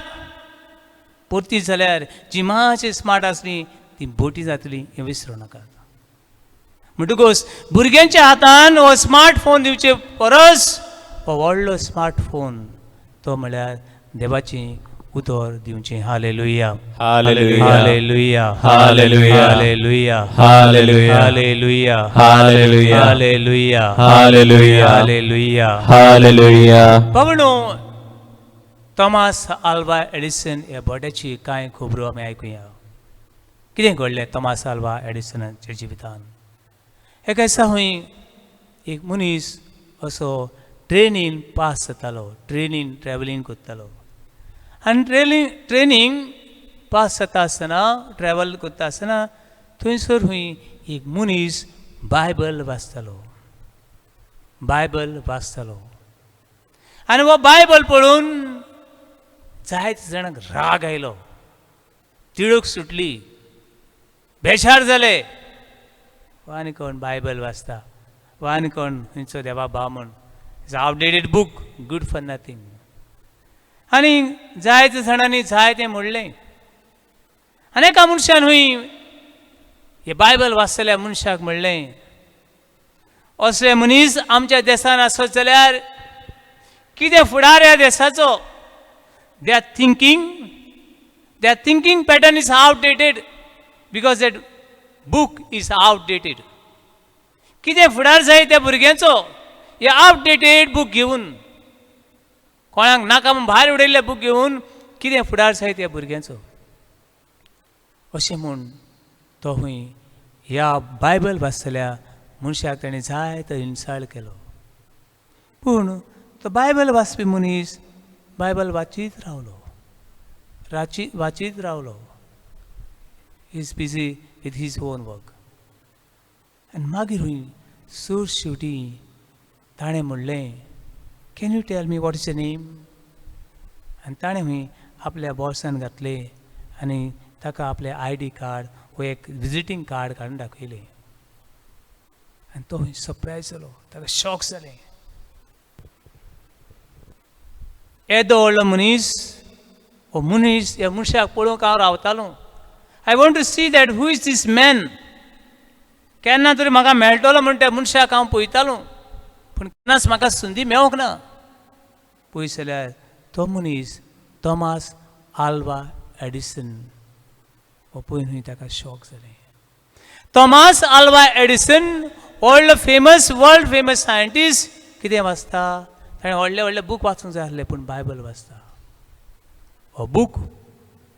परती जाल्यार जी मातशी स्मार्ट आसली ती बोटी जातली हें विसरूं नाकात. म्हणटकूच भुरग्यांच्या हातान हो स्मार्ट फोन दिवचे परस हो व्हडलो स्मार्ट फोन तो म्हळ्यार देवाचें उतर दिवचें. Hallelujah. Hallelujah. Hallelujah. Hallelujah. Hallelujah. Hallelujah. Hallelujah. Hallelujah. Hallelujah. Hallelujah. Hallelujah. Hallelujah. बाबणो, Thomas Alva Edison ह्या बोट्याची कांय खबरो आमी आयकुया. कितें घडलें तोमास आल्वा एडिसनाच्या जिवितान? एका दिसा खंय एक मनीस असो ट्रेनीन पास जातालो, ट्रेनीन ट्रॅवलींग करतालो आनी ट्रेनींग पास जाता आसतना, ट्रॅवल करता आसतना थंयसर खंय एक मनीस बायबल वाचतालो, बायबल वाचतालो आनी हो बायबल पळोवन जायते जाणांक राग आयलो, तिडक सुटली, बेजार जाले. आनी कोण बायबल वाचता, आनी कोण खंयचो देवा भाव म्हूण, it's outdated book, good for nothing. आनी जायते जाणांनी जायतें म्हणलें. आनी एका मनशान हूंय हे बायबल वाचतल्या मनशाक म्हणलें, असले मनीस आमच्या देसान आसत जाल्यार कितें फुडार ह्या देसाचो? Their thinking pattern is outdated because that book is outdated. कितें फुडार जाय त्या भुरग्यांचो हे आवटडेटेड बूक घेवन, कोणाक नाका म्हूण भायर उडयल्ले बूक घेवन कितें फुडार जाय त्या भुरग्यांचो? अशें म्हूण तो खंय ह्या बायबल वाचतल्या मनशाक ताणें जाय तो इन्सल्ट केलो. पूण तो बायबल वाचपी मनीस बायबल वाचीत रावलो, वाचीत रावलो. Is busy with his own work. आनी मागीर खंय सर शेवटी ताणें म्हणलें, "Can you tell me what is your name?" आनी ताणें खंय आपल्या बोल्सान घातलें आनी ताका आपलें आयडी कार्ड वो एक विजिटींग कार्ड काडून दाखयलें. आनी तो खंय सरप्रायज जालो, ताका शॉक जालें. येदो व्हडलो मनीस, हो मनीस, ह्या मनशाक पळोवंक हांव रावतालो. I want to see that who is this man. केन्ना तरी म्हाका मेळटलो म्हण त्या मनशाक हांव पळयतालो, पूण केन्नाच म्हाका संदी मेळोंक ना. पळयत जाल्यार तो मनीस थॉमास आल्वा एडिसन. हो पळोवन न्हय ताका शॉक जालें. थॉमास आल्वा एडिसन, व्हडलो फेमस, वर्ल्ड फेमस सायंटिस्ट, कितें वाचता? ताणें व्हडले व्हडले बूक वाचूंक जाय आसले, पूण बायबल वाचता. हो बूक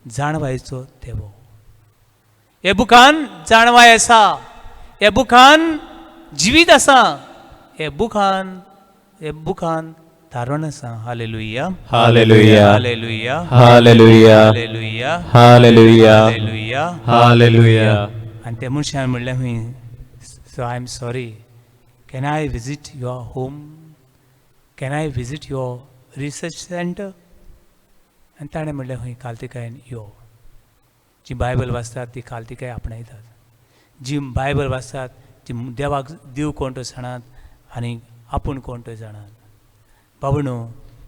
जाणवायचो देवो. हे बुकान जाणवाय आसा, हे बुकान जिवीत आसा, हे बुकान तारण आसा. Hallelujah. Hallelujah. Hallelujah. Hallelujah. Hallelujah. Hallelujah. Hallelujah. Hallelujah. आनी त्या मनशान म्हणलें खंय, "So I am sorry, can I visit your home? Can I visit your research center?" आनी ताणें म्हणलें खंय, खालतिकायेन यो. जी बायबल वाचतात ती खालतिकाय आपणायतात. जी बायबल वाचतात ती देवाक देव कोण तो जाणात आनी आपूण कोण तो जाणात. बाबणो,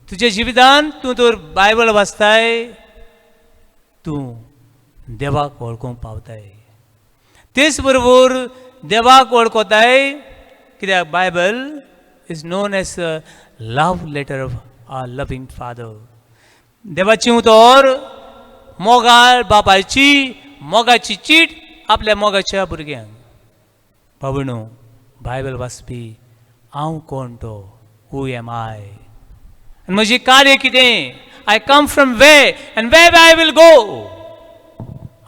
तुज्या जिवितान तूं तर बायबल वाचताय, तूं देवाक वळखूंक पावताय. तेच बरोबर देवाक वळखताय कित्याक Bible is known as a love letter of our loving Father. देवाची उतर, मोगाळ बापायची मोगाची चीट आपल्या मोगाच्या भुरग्यांक. बाबणो, बायबल वाचपी हांव कोण तो, who am I आनी म्हजी कार्य कितें, I come from where and where I will go,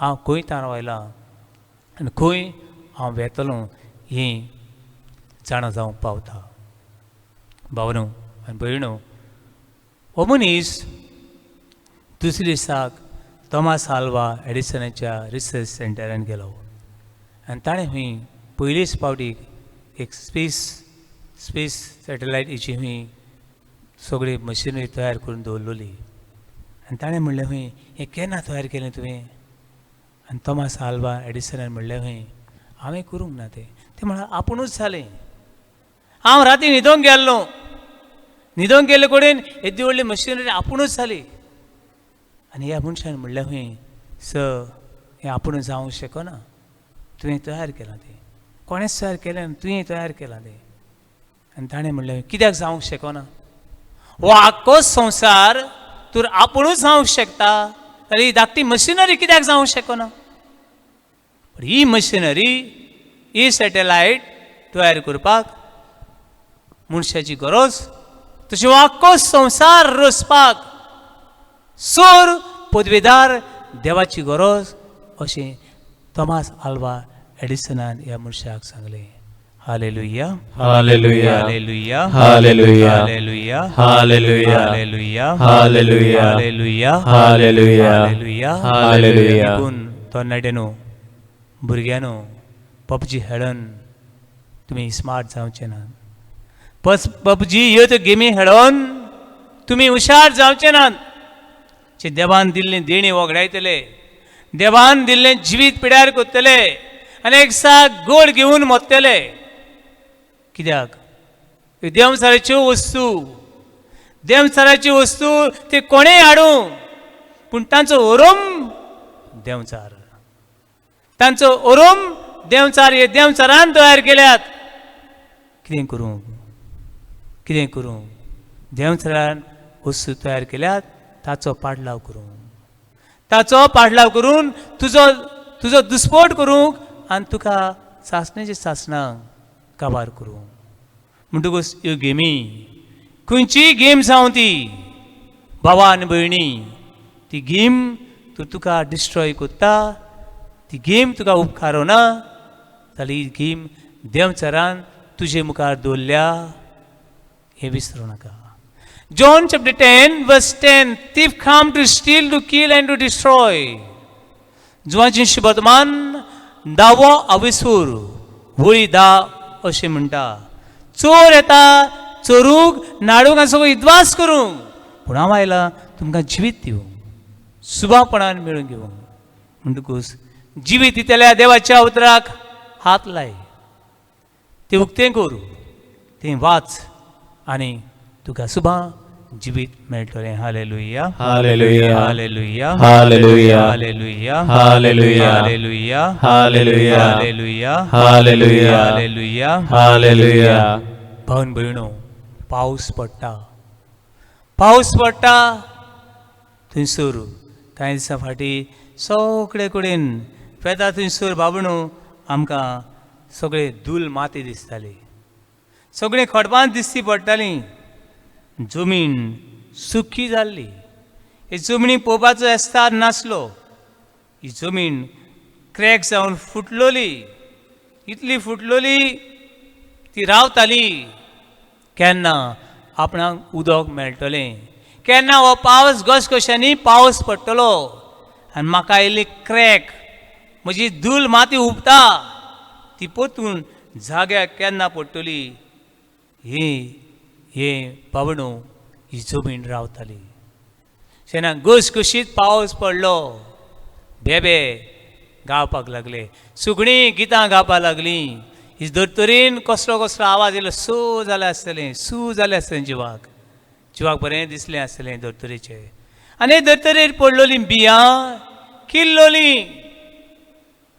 हांव खंय ताण आयलां आनी खंय हांव वेतलो हें जाणा जावंक पावता. भावनो आनी भयणो, हो मनीस दुसरे दिसाक थॉमास आल्वा एडिसनाच्या रिसर्च सेंटरान गेलो आनी ताणें खंय पयलीच फावटी एक स्पेस सॅटेलायट हेची खंय सगळी मशिनरी तयार करून दवरलेली. आनी ताणें म्हणलें खंय, हें केन्ना तयार केलें तुवें? आनी थॉमास आल्वा एडिसनान म्हणलें खंय, हांवें करूंक ना तें. तें म्हळ्यार आपुणूच जालें. हांव राती न्हिदोंक गेल्लो, न्हिदोंक गेल्ले कडेन येदी व्हडली मशिनरी आपुणूच जाली. आनी ह्या मनशान म्हणलें खंय, सर, हें आपुणूच जावंक शकना, तुवें तयार केलां तें. कोणेंच तयार केलें ना, तुवें तयार केलां तें. आनी ताणें म्हणलें, कित्याक जावंक शकना? हो आख्खो संवसार तूं आपुणूच जावंक शकता जाल्यार ही धाकटी मशिनरी कित्याक जावंक शकना? पण ही मशिनरी, ही सॅटेलायट तयार करपाक मनशाची गरज, तशें हो आख्खो संवसार रचपाक सोर पदवेदार देवाची गरज, अशें थॉमास आल्वा एडिसनान ह्या मनशाक सांगलें. Hallelujah, hallelujah, hallelujah, hallelujah, hallelujah, hallelujah, hallelujah, hallelujah, hallelujah, hallelujah, hallelujah, hallelujah. देखून तरणाट्यानो, भुरग्यांनो, पबजी खेळून तुमी स्मार्ट जावचे ना. पबजी ह्यो त्यो गेमी खेळोन तुमी हुशार जावचे नात. जे देवान दिल्लें देणें वगडायतले, देवान दिल्लें जिवीत पिड्यार करतले आनी एक साक गोड घेवन मोत्तले. कित्याक? देवचाराच्यो वस्तू, देवचाराच्यो वस्तू ते कोणेय हाडूं, पूण तांचो ओरोम देंवचार, तांचो ओरोम देंवचार. हे देंवचारान तयार केल्यात. कितें करूं, कितें करूं? देंवचारान वस्तू तयार केल्यात, ताचो पाडलाव करूं, ताचो पाडलाव करून तुजो तुजो दुस्पोट करूंक आनी तुका सासणेची सासणां काबार करूं. म्हणटकूच ह्यो गेमी, खंयचीय गेम जावं ती, भावा आनी भयणी, ती गेम तूं तुका डिस्ट्रॉय करता, ती गेम तुका उपकारना जाल्यार ही गेम देंवचारान तुजे मुखार दवरल्या हें विसरूं नाका. John chapter 10 verse 10, thief come to steal, to kill and to destroy. जुवाची शुभतमान दावो अविसूर होळी दा अशें म्हणटा. चोर येता चोरूंक, नाडूंक आनी सगळो विध्वास करूंक, पूण हांव आयलां तुमकां जिवीत दिवंक, सुबापणान मेळून घेवंक. म्हणटकूच जिवीत दितल्या देवाच्या उतराक हात लाय, तें उक्तें करूं, तें वाच आनी तुका सुबा जिवीत मेळटलें. Hallelujah, hallelujah, hallelujah, hallelujah, hallelujah, hallelujah, hallelujah, hallelujah, hallelujah, hallelujah, hallelujah, hallelujah. भावन भयणो, पावस पडटा, पावस पडटा थंयसर कांय दिसां फाटीं सगळे कडेन वेता थंयसर बाबणो आमकां सगळे धूल माती दिसताली, सगळे खडपां दिसती पडटालीं. जमीन सुखी जाल्ली. ही जमनी पळोवपाचो एस्तार नासलो. ही जमीन क्रॅक जावन फुटलोली, इतली फुटलोली ती रावताली केन्ना आपणाक उदक मेळटलें, केन्ना हो पावस घसघश्यांनी पावस पडटलो आनी म्हाका इल्ली क्रॅक, म्हजी धूल माती हुपता ती परतून जाग्याक केन्ना पडटली, ही हे बाबणो ही जमीन रावताली. जेन्ना घसघशीत पावस पडलो, बेबे गावपाक लागले, सुकणीं गितां गावपाक लागलीं. ही धर्तरेन कसलो कसलो आवाज येयलो, सो जालें आसतलें, सू जालें आसतलें, जिवाक जिवाक बरें दिसलें आसतलें धर्तरेचें. आनी धर्तरेर पडलोलीं बियां किल्लोलीं.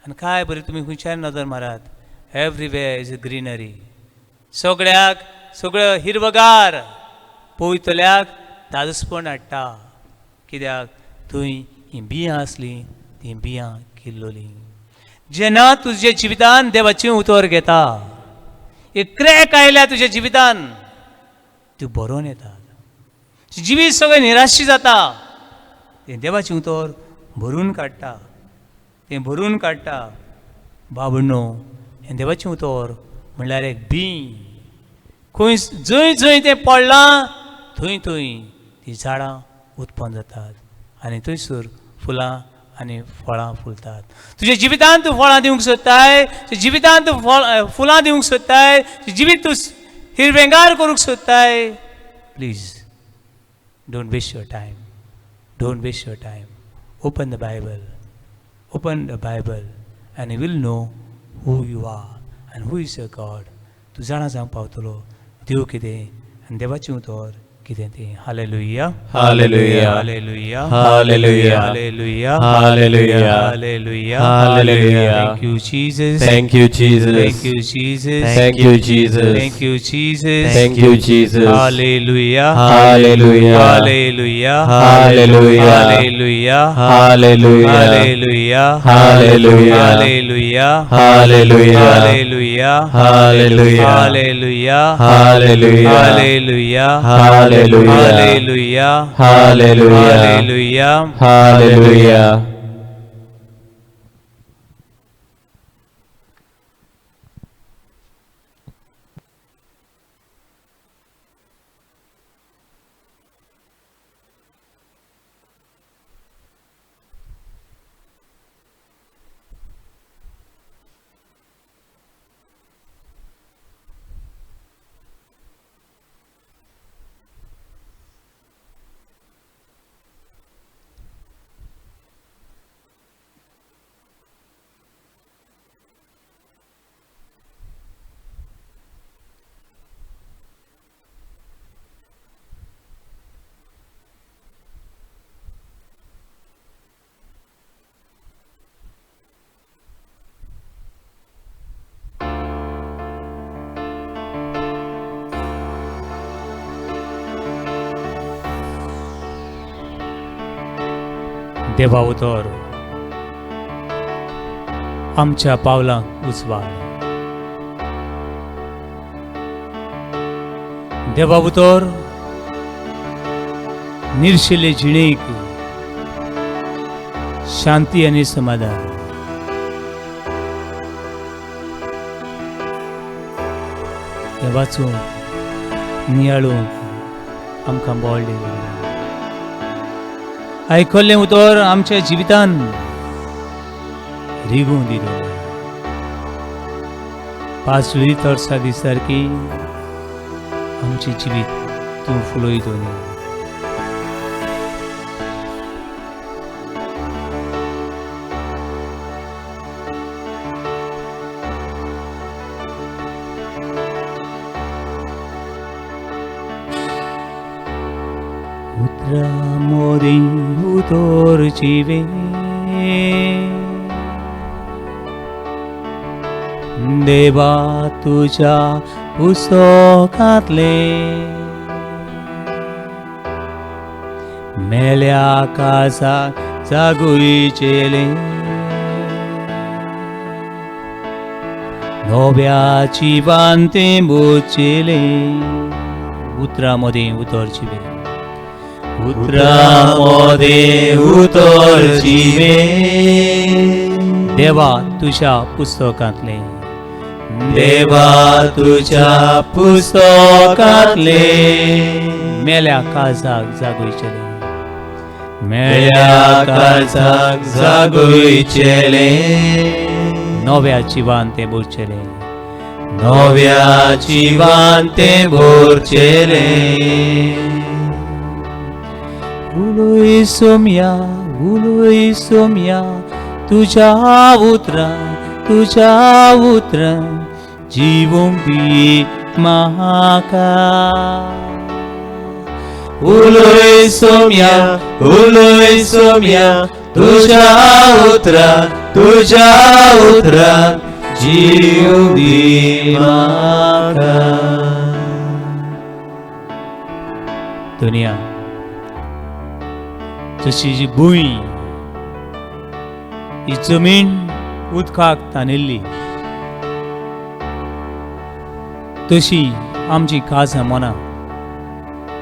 आनी काय बरें, तुमी खंयच्यान नदर मारात, एवरीवेर is greenery, सगळ्याक सगळं हिरवगार, पळयतल्याक ताजसपण हाडटा. कित्याक? थंय हीं बियां आसलीं, तीं बियां किल्लोलीं. जेन्ना तुज्या जिवितान देवाचें उतर घेता, एक क्रॅक आयल्या तुज्या जिवितान, त्यो बरोवन येतात, जिवीत सगळें निराशी जाता, तें देवाचें उतर भरून काडटा, तें भरून काडटा. बाबणो, हें देवाचें उतर म्हणल्यार एक बीं, खंय जंय जंय तें पडलां थंय थंय तीं झाडां उत्पन्न जातात आनी थंयसर फुलां आनी फळां फुलतात. तुज्या जिवितांत तूं फळां दिवंक सोदताय, तुज्या जिवितांत तूं फुलां दिवंक सोदताय, तुजें जिवीत तूं हिरवेंगार करूंक सोदताय, please don't waste your time, don't waste your time. Open the Bible, open the Bible and you will know who you are and who is your God. तूं जाणा जावंक पावतलो देव कितें आनी देवाचें उतर कितें तें. Hallelujah, hallelujah, hallelujah, hallelujah, hallelujah, hallelujah, hallelujah, hallelujah. Thank you Jesus, Thank you, Jesus. Thank you Jesus, Thank you, Jesus. Thank you Jesus, Thank you, Jesus. Hallelujah, hallelujah, hallelujah, hallelujah, hallelujah, hallelujah, hallelujah, hallelujah, hallelujah, hallelujah, hallelujah, hallelujah, hallelujah, hallelujah, hallelujah, hallelujah, hallelujah, hallelujah, hallelujah. Hallelujah. देवा उतर आमच्या पावलांक उजवाड, देवा उतर निर्शिले जिणेक शांती आनी समाधान। हें वाचूंक नियाळूंक आमकां बळ दिलें। आयकल्लें उतर आमच्या जिवितान रिगूं दिलें। पांचवी तरसा दिसारकी आमचें जिवीत तूं फुलयतो न्ही। उतरा मोदी उतर जिवे देवा तुझ्या पुस्तकांतले मेल्या काळजाक जागुयचेले नव्या जिवान तें बोचेले। उतरा मदीं उतर जिवे, उतरा मदीं उतर जिवे देवा तुझ्या पुस्तकांतले, देवा तुझ्या पुस्तकांतले मेल्या काळजाक जागयचेले, मेल्या काळजाक जागयचेले नव्या जिवान तें बोरचेले, नव्या जिवान तें बोरचेले। उलय सोम्या, उलय सोम्या तुझ्या उतरां, तुझ्या उतरां जिवूंक दी म्हाका। उलय सोम्या, उलय सोम्या तुझ्या उतरां, तुझ्या उतरां जिवूंक दी म्हाका। दुनिया जशी जी भूंय ही जमीन उदकाक तानिल्ली तशी आमची काळजां मनां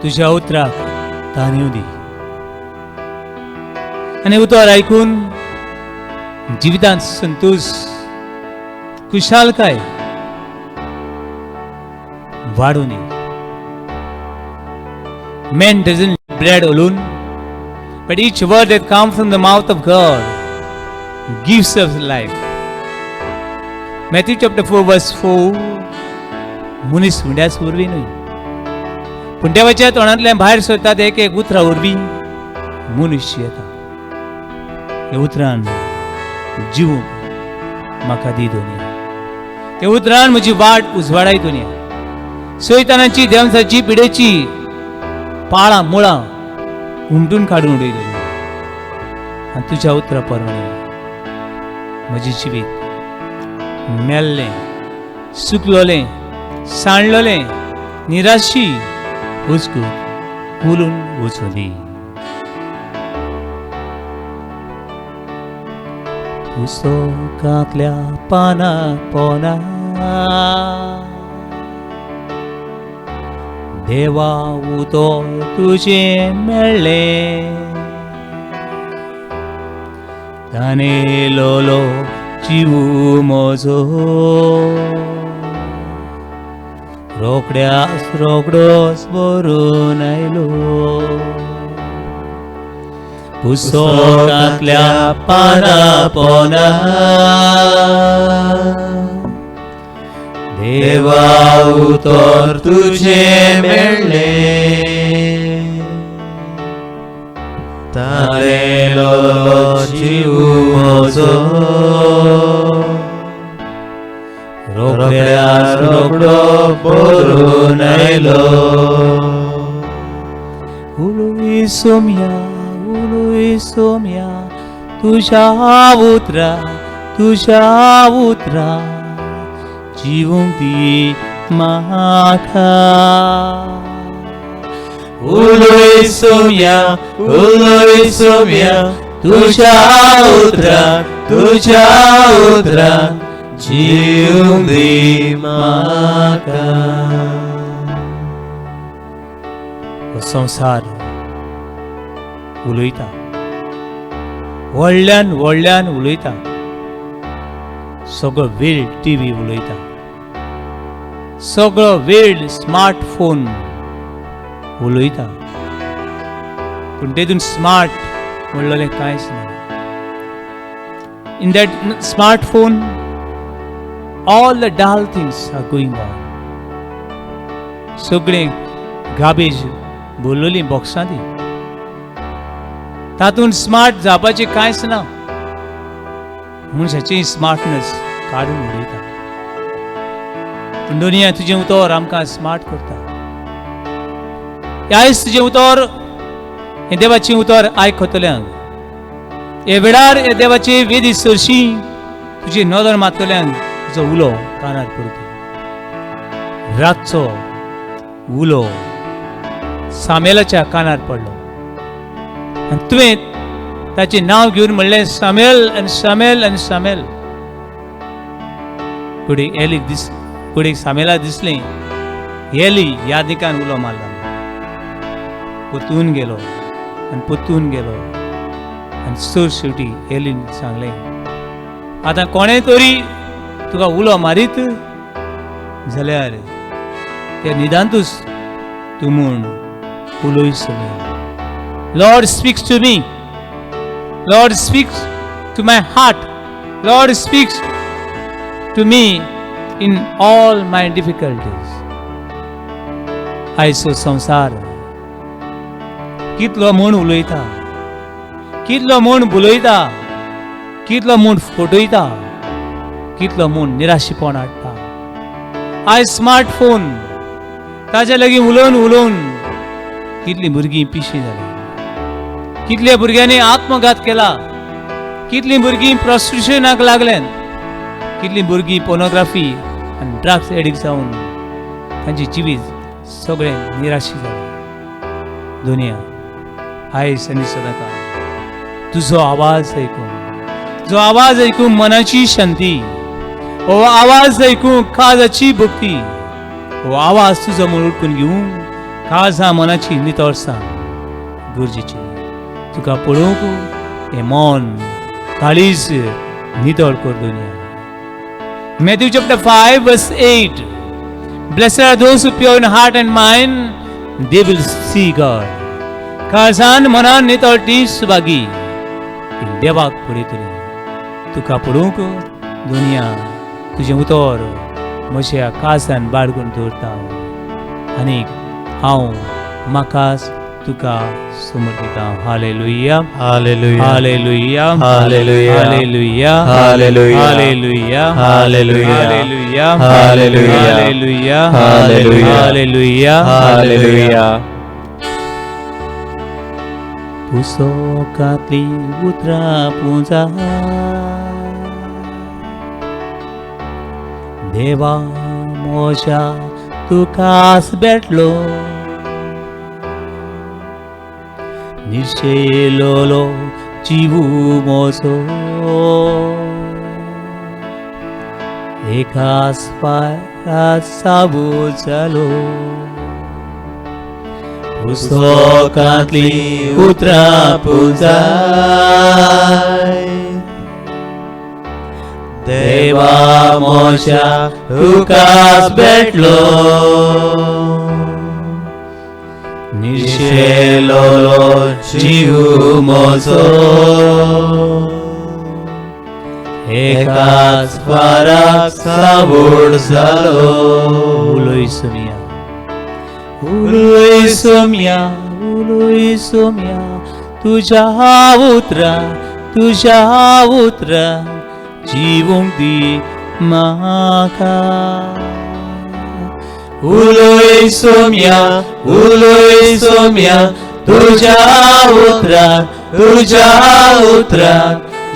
तुज्या उतराक ताणीव दी आनी उतर आयकून जिवितांत संतोश खुशालकाय वाडून दी। Man doesn't eat bread alone, but each word that comes from the mouth of God gives us life. Matthew chapter 4 verse 4. मनीस हुंड्याच वरवीं न्हय पूण देवाच्या तोंडांतल्यान भायर सरतात एक एक उतरां वरवीं मनीस येता। ह्या उतरान जिवूंक म्हाका दी दुनिया, त्या उतरान म्हजी वाट उजवाडाय दुनिया। सैतानाची देवसाची पिडेची पाळां मुळां हुमटून काडून उडय दुनिया आनी तुज्या उतरा प्रमाणे म्हजें जिवीत मेल्लें, सुकलोलें, सांडलोलें, निराशी उचकून उलून वचूं दी। पुस्तकांतल्या पाना पोना देवा उतर तुजें मेळ्ळें, तानेलोलो जीव म्हजो रोखड्याच रोखडोच भरून आयलो। पुस्तकांतल्या पाना पोना देवा उतर तुजें मेळ्ळें, तानेलोलो जीव म्हजो रोखड्याच रोखडो भरून आयलो। उलय सोम्या, उलय सोम्या तुझ्या उतरा, तुझ्या उतरा जिवूंक दी म्हाका। उलय सोम्या, उलय सोम्या तुज्या उतरान, तुज्या उतरान जिवंक दी म्हाका. हो संवसार उलयता, व्हडल्यान व्हडल्यान उलयता, सगळो वेळ टीव्ही उलयता, सगळो वेळ स्मार्टफोन उलयता, पूण तेतून स्मार्ट म्हणलेलें कांयच ना. In that smartphone all the dull things are going on. सगळें गार्बेज भरलेली बॉक्सां ती, तातूंत स्मार्ट जावपाचें कांयच ना. मनशाची स्मार्टनेस काडून उडयता. पूण दुनिया तुजें उतर आमकां स्मार्ट करता. आयज तुजें उतर, हें देवाचें उतर आयकतल्यांक, हे वेळार हे देवाचे वेदी सरशी तुजी नदर मारतल्यांक तुजो उलो कानार पडटा. रातचो उलो सामेलाच्या कानार पडलो आनी तुवें ताचें नांव घेवन म्हणलें, सामेल आनी सामेल आनी सामेल. कुडीक एलीक दीस, कुडीक सामेला दिसलें, एली यादिकान उलो मारला. परतून गेलो आनी परतून गेलो आनी सर शेवटी एलीन सांगलें, आतां कोणें तरी तुका उलो मारीत जाल्यार ते निदांतूच तूं म्हूण उलय Saumya. Lord speaks to me, Lord speaks to my heart, Lord speaks to me in all my difficulties. आयचो संवसार कितलो म्हूण उलयता, कितलो म्हूण बुलयता, कितलो म्हूण फटयता, कितलो म्हूण निराशीपण हाडटा. आयज स्मार्टफोन ताच्या लागीं उलोवन उलोवन कितलीं भुरगीं पिशीं जालीं, कितल्या भुरग्यांनी आत्मघात केला, कितलीं भुरगीं प्रोस्टिट्युशनाक लागल्यात, कितलीं भुरगीं पोर्नोग्राफी आनी ड्रग्स एडिक्ट जावन तांचें जिवीत सगळें निराशी जालें. दुनिया आयज आनी सदांकाळ तुजो आवाज आयकून, जो आवाज आयकून मनाची शांती, हो आवाज आयकून काळजाची भक्ती, हो आवाज तुजो म्हूण उठून घेवन काळजा मनाची नितळसाण गरजेची. तुका पळोवंक हें मन काळीज नितळ कर दुनिया. Matthew chapter 5 verse 8. Blessed are those who pure in heart and mind, they will see God. काळजान मनान नितळ ती सुभागी, ती देवाक पळयतली. तुका पळोवंक दुनिया तुजें उतर म्हज्या काळजान बाळगून दवरता आनी हांव म्हाकाच तुका समर्पिता. Hallelujah. Hallelujah. Hallelujah. Hallelujah. Hallelujah. Hallelujah. Hallelujah. Hallelujah. Hallelujah. Hallelujah. Hallelujah. Hallelujah. Hallelujah. Hallelujah. पुस्तकांतली उतरां पुजा देवा म्हज्या तुकाच भेटलो, निर्शेलोलो जीव म्हजो एकाच पायार साबूत जालो. पुस्तकांतली उतरां पुजाय देवा म्हज्या तुकाच भेटलो, निर्शेलोलो जीव म्हजो एकाच फाराक साबूड जालो. उलय सोम्या, उलय सोम्या, उलय सोम्या तुज्या उतरां, तुज्या उतरां जिवूंक दी म्हाका. उलय सोम्या, उलय सोम्या तुज्या उतरां, तुज्या उतरां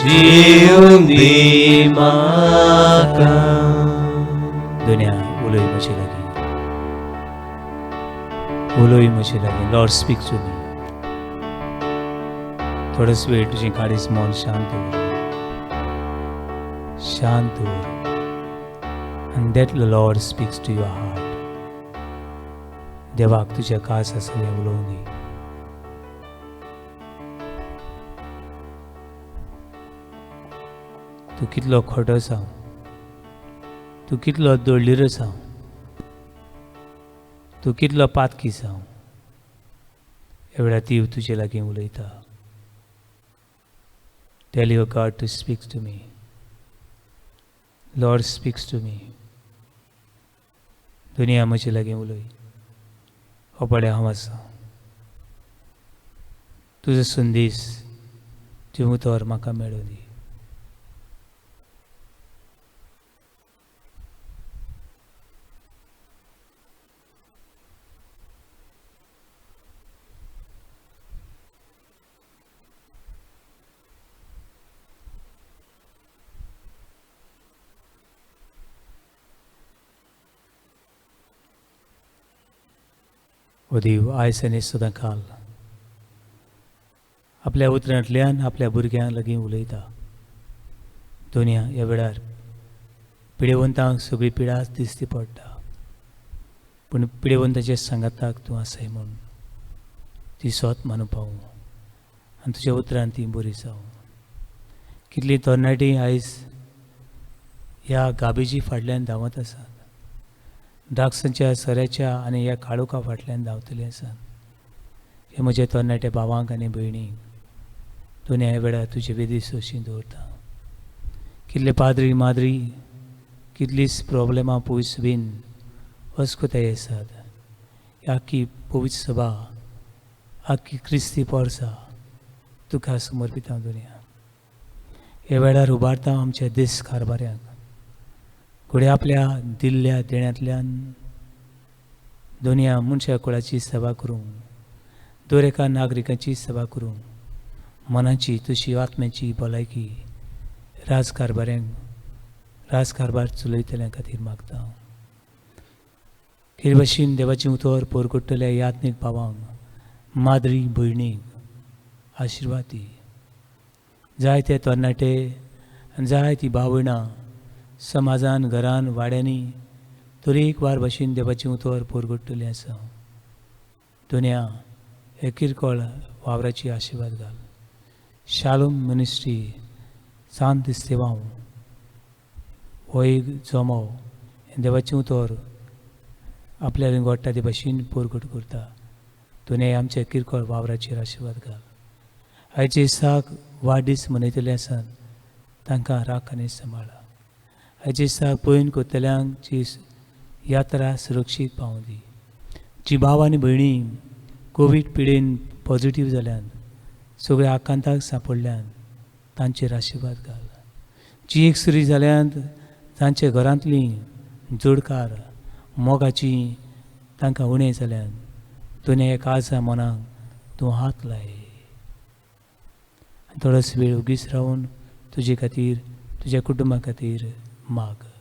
जिवूंक दी म्हाका. दुनिया उलय म्हजे लागीं, उलय म्हजे लागीं. Lord speak to me. थोडोच वेळ तुजें काळीज मन शांत दवर, शांत दवर, and that the Lord speaks to your heart. देवाक तुज्या काळजा सगळें उलोवं दी. तूं कितलो खोटो जावं, तूं कितलो दोळीरो जावं, तूं कितलो पातकी जावं, ह्या वेळार देव तुजे लागीं उलयता. Tell your God to speak to me. Lord speaks to me. दुनिया म्हजे लागीं उलय. हो पळय हांव आसा. तुजो संदेश तुजें उतर म्हाका मेळूं दी. ओ देव, आयज आनी सदां काल आपल्या उतरांतल्यान आपल्या भुरग्यां लागीं उलयता. दुनिया ह्या वेळार पिडेवंतांक सगळी पिडाच दिसती पडटा, पूण पिडेवंताच्या सांगाताक तूं आसाय म्हूण ती सोत मानूं पावूं आनी तुज्या उतरान ती बरी जावं. कितलीं तरणाटीं आयज ह्या गाबीजी फाटल्यान धांवत आसात, ड्रग्सांच्या, सऱ्याच्या आनी ह्या काळोखा फाटल्यान धांवतलीं आसात. हे म्हज्या तरणाट्या भावांक आनी भयणींक दुनिया ह्या वेळार तुजे वेदी सोशी दवरता. कितले पाद्री माद्री कितलीच प्रोब्लेमां पयस बीन अस्कुताय आसात. आख्खी पवित्र सभा, आख्खी क्रिस्ती पोरसा तुका समर्पिता. दुनिया ह्या वेळार उबारता आमच्या देश कारभाऱ्यांक, घडये आपल्या दिल्ल्या देण्यांतल्यान दुनिया मनशा कुळाची सेवा करूंक, दर एका नागरिकांची सेवा करूंक, मनाची तशी आत्म्याची भलायकी राजकारभाऱ्यांक, राजकारभार चलयतल्या खातीर मागता. हेर भाशेन देवाचें उतर पोरगोट्टल्या याज्ञीक भावांक, माद्री भयणीक आशिर्वाद दी. जायते तरणाटे आनी जायती भाव भयणां समाजान, घरान, वाड्यांनी तरेकवार भाशेन देवाचें उतर पोरगोट्टलें आसा. दुनिया हे किरकोळ वावराची आशिर्वाद घाल. शालोम मिनिस्ट्री, सांत सेवांव हो एक जमो देवाचें उतर आपल्या घडटा ते भाशेन पोरगट करता. दुनिया आमच्या किरकोळ वावराचेर आशिर्वाद घाल. आयचे दिसाक वाडदीस मनयतले आसात तांकां राख आनी सांबाळ. आयचे दिसाक पयन करतल्यांची यात्रा सुरक्षीत पावूं दी. जी भाव आनी भयणी कोवीड पिडेन पॉझिटीव जाल्यान, सगळ्या आकांताक सांपडल्यान तांचेर आशिर्वाद घाल. जी एकसुरी जाल्यान तांच्या घरांतलीं जोडकार मोगाची तांकां उणें जाल्यान दुनिया काळजा मनाक तूं हात लाय. थोडोस वेळ उगीच रावन तुजे खातीर, तुज्या कुटुंबा खातीर माग.